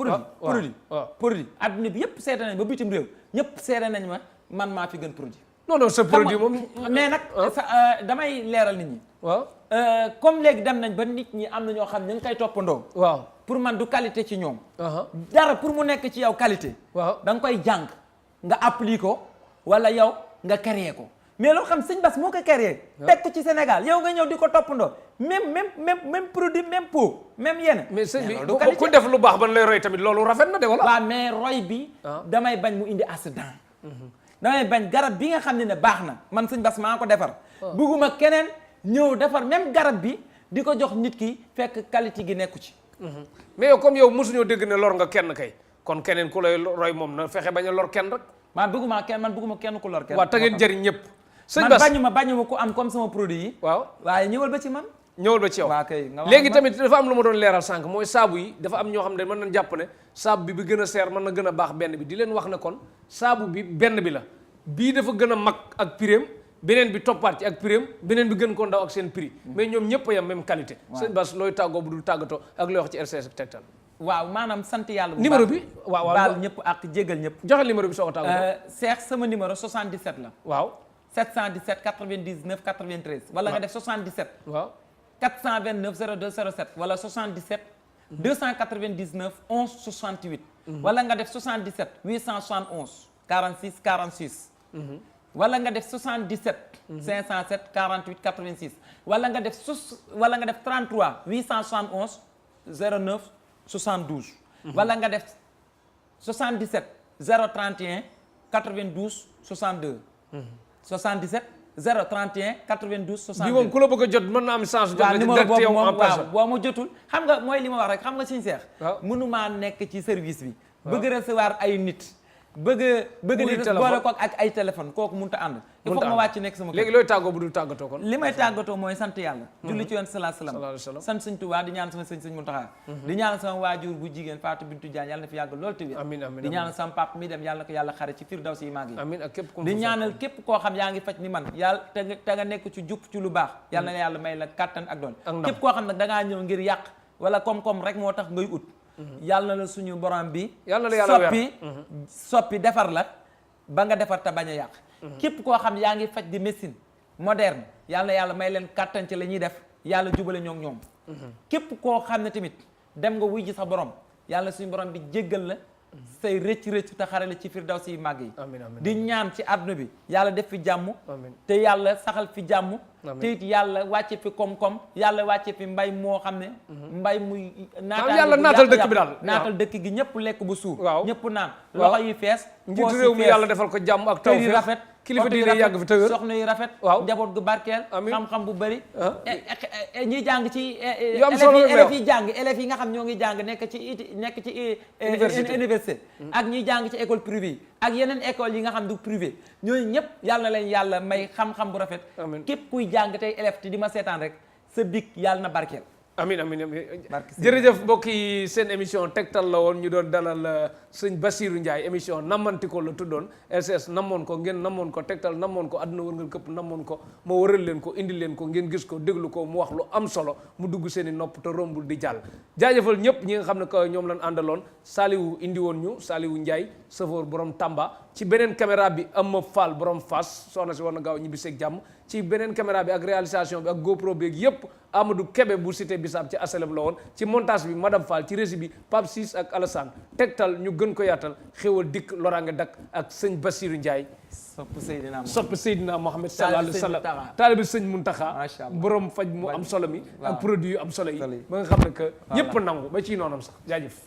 produit adduna bi yëpp seede nañ ba bitim réew ñëpp seede nañ man maa fi gën produit non sa produit moom mais nag damay leeral nit ñi waaw comme léegi dem nañ ba nit ñi am na ñoo xam ne ñu ngi koy toppandoo waaw pour man du qualité ci ñoom dara pour mu nekk ci yow qualité waaw da nga koy jàng nga appliquer ko wala yow nga créer ko mais loo xam sëñ Bass moo ko créer teg ko ci Sénégal yow nga ñëw di ko toppandoo même produit même pot même yenn mais sëñ bi ku def lu baax ban lay roy tamit loolu rafet na de wala waaw mais roy bi damay bañ mu indi accident damay bañ garab bi nga xam ne baax na man sëñ Bass maa ko defar bugguma keneen ñëw defar même garab bi di ko jox nit ki fekk qualité gi nekku ci mais yow comme yow mosuñoo dégg ne lor nga kenn kay kon keneen ku lay roy moom na fexe bañ a lor kenn rek man bëgguma kenn ku lor kenn waaw te ngeen jëriñ ñëpp sëñ Bass man bañuma ku am comme sama produit yi waaw waaye ñëwal ba ci man ñëwal ba ci yow waaw kay léegi tamit dafa am lu ma doon leeral sànq mooy saabu yi dafa am ñoo xam ne mën nañ jàpp ne saabu bi gën a seer mën na gën a baax benn bi di leen wax ne kon saabu bi benn bi la bii dafa gën a mag ak prix beneen bi toppaat ci ak prix beneen bi gën ko ndaw ak seen prix mais ñoom ñëpp a yam même qualité sëñ Bass looy tàggoo bu dul tàggatoo ak looy wax ci RCS Tektal waaw maanaam sant yàlla bu numéro bi waaw baal ñëpp ak jégal ñëpp joxe numéro bi soo ko tàggatoo Cheikh sama numéro 77 la waaw 717 99 93 wala nga def 77 waaw 429 02 07 wala 77 299 11 68 wala nga def 77 871 46 46 wala nga def 77 507 48 86 wala nga def 33 871 09 72 wala nga def 77 031 92 62 77 031 92 62 bi moom ku la bëgg a jot mën na am chance jot waaw numéro boobu moom en personne boo ma jotul xam nga mooy li ma wax rek xam nga Sëñ Seex mënumaa nekk ci service bi bëgg recevoir ay nit bëgg di boole ko ak ay téléphone kooku mënut a ànd il faut ma wàcc nekk sama kër léegi looy tàggoo bu dul tàggatoo kon li may tàggatoo mooy sant yàlla julli ci yoon sallallahu alayhi wasallam sant Sëñ Tuubaa di ñaan sama sëñ Muntaxa di ñaan sama waajur bu jigéen Fatou Bintou Diagne yàlla na fi yàgg loolu tëwér amiin di ñaanal sama papa mi dem yàlla na ko yàlla xare ci firdawsi yi màgg yi amiin ak képp di ñaanal képp koo xam yaa ngi faj ni man yàlla te nga nekk ci jub ci lu baax yàlla na yàlla may la kàttan ak doon képp koo xam nag da ngaa ñëw ngir yàq wala koom-koom rek moo tax ngay ut yàlla na la suñu borom bi soppi defar la ba nga defar te bañ a yàq képp koo xam yaa ngi faj di médecine moderne yàlla na yàlla may leen kàttan ci la ñuy def yàlla jubale ñoom képp koo xam ne tamit dem nga wuy ji sa borom yàlla suñu borom bi jéggal la say rëcc te xare la ci firdawsi yi màgg yi di ñaan ci àdduna bi yàlla def fi jàmm te yàlla saxal fi jàmm te it yàlla wàcce fi koom-koom yàlla wàcce fi mbay moo xam ne mbay muy yàlla naatal dëkk bi daal naatal dëkk gi ñëpp lekk bu suur waaw ñëpp naan loxo yi fees njiitu réew mi yàlla defal ko jàmm ak taw yi rafet kilifa diine yàgg fi tëgër soxna yu rafet waaw njaboot gu barkeel amiin xam-xam bu bëri ñuy jàng ci élèves yi jàng élèves yi nga xam ñoo ngi jàng nekk ci université ak ñuy jàng ci école privée ak yeneen école yi nga xam du privé ñooñu ñëpp yàlla na leen yàlla may xam-xam bu rafet képp kuy jàng tey élève te di ma seetaan rek sa big yàlla na barkeel amin jërëjëf mbokk yi seen émission tegtal la woon ñu doon dalal sëñ Bassirou Ndiaye émission nammanti ko la tuddoon LCS namoon ko ngeen namoon ko tegtal namoon ko àdduna wërngal këpp namoon ko ma waral leen ko indi leen ko ngeen gis ko déglu ko mu wax lu am solo mu dugg seen i nopp te rombul di jàll jaajëfal ñëpp ñi nga xam ne ko ñoom lañ àndaloon Saliou indi woon ñu Saliou Ndiaye chauffeur borom Tamba ci beneen caméra bi Amma Fall borom Fass soxna si war na gaaw ñibbi seeg jàmm ci beneen caméra bi ak réalisation bi ak GoPro bi ak yëpp Amadou Kébé bu cité Bissab ci asalem la woon ci montage bi madame Fall ci régie bi Pape Ciss ak Alassane tegtal ñu gën ko yaatal xéwal dikk loraange dakk ak sëñ Bassirou Ndiaye sopp Seydina Mohamed sallallahu alayhi wa sallam taalibi sëñ Muntaxa borom faj mu am solo mi ak produit yu am solo yi ba nga xam ne que ñëpp nangu ba ciy noonam sax jaajëf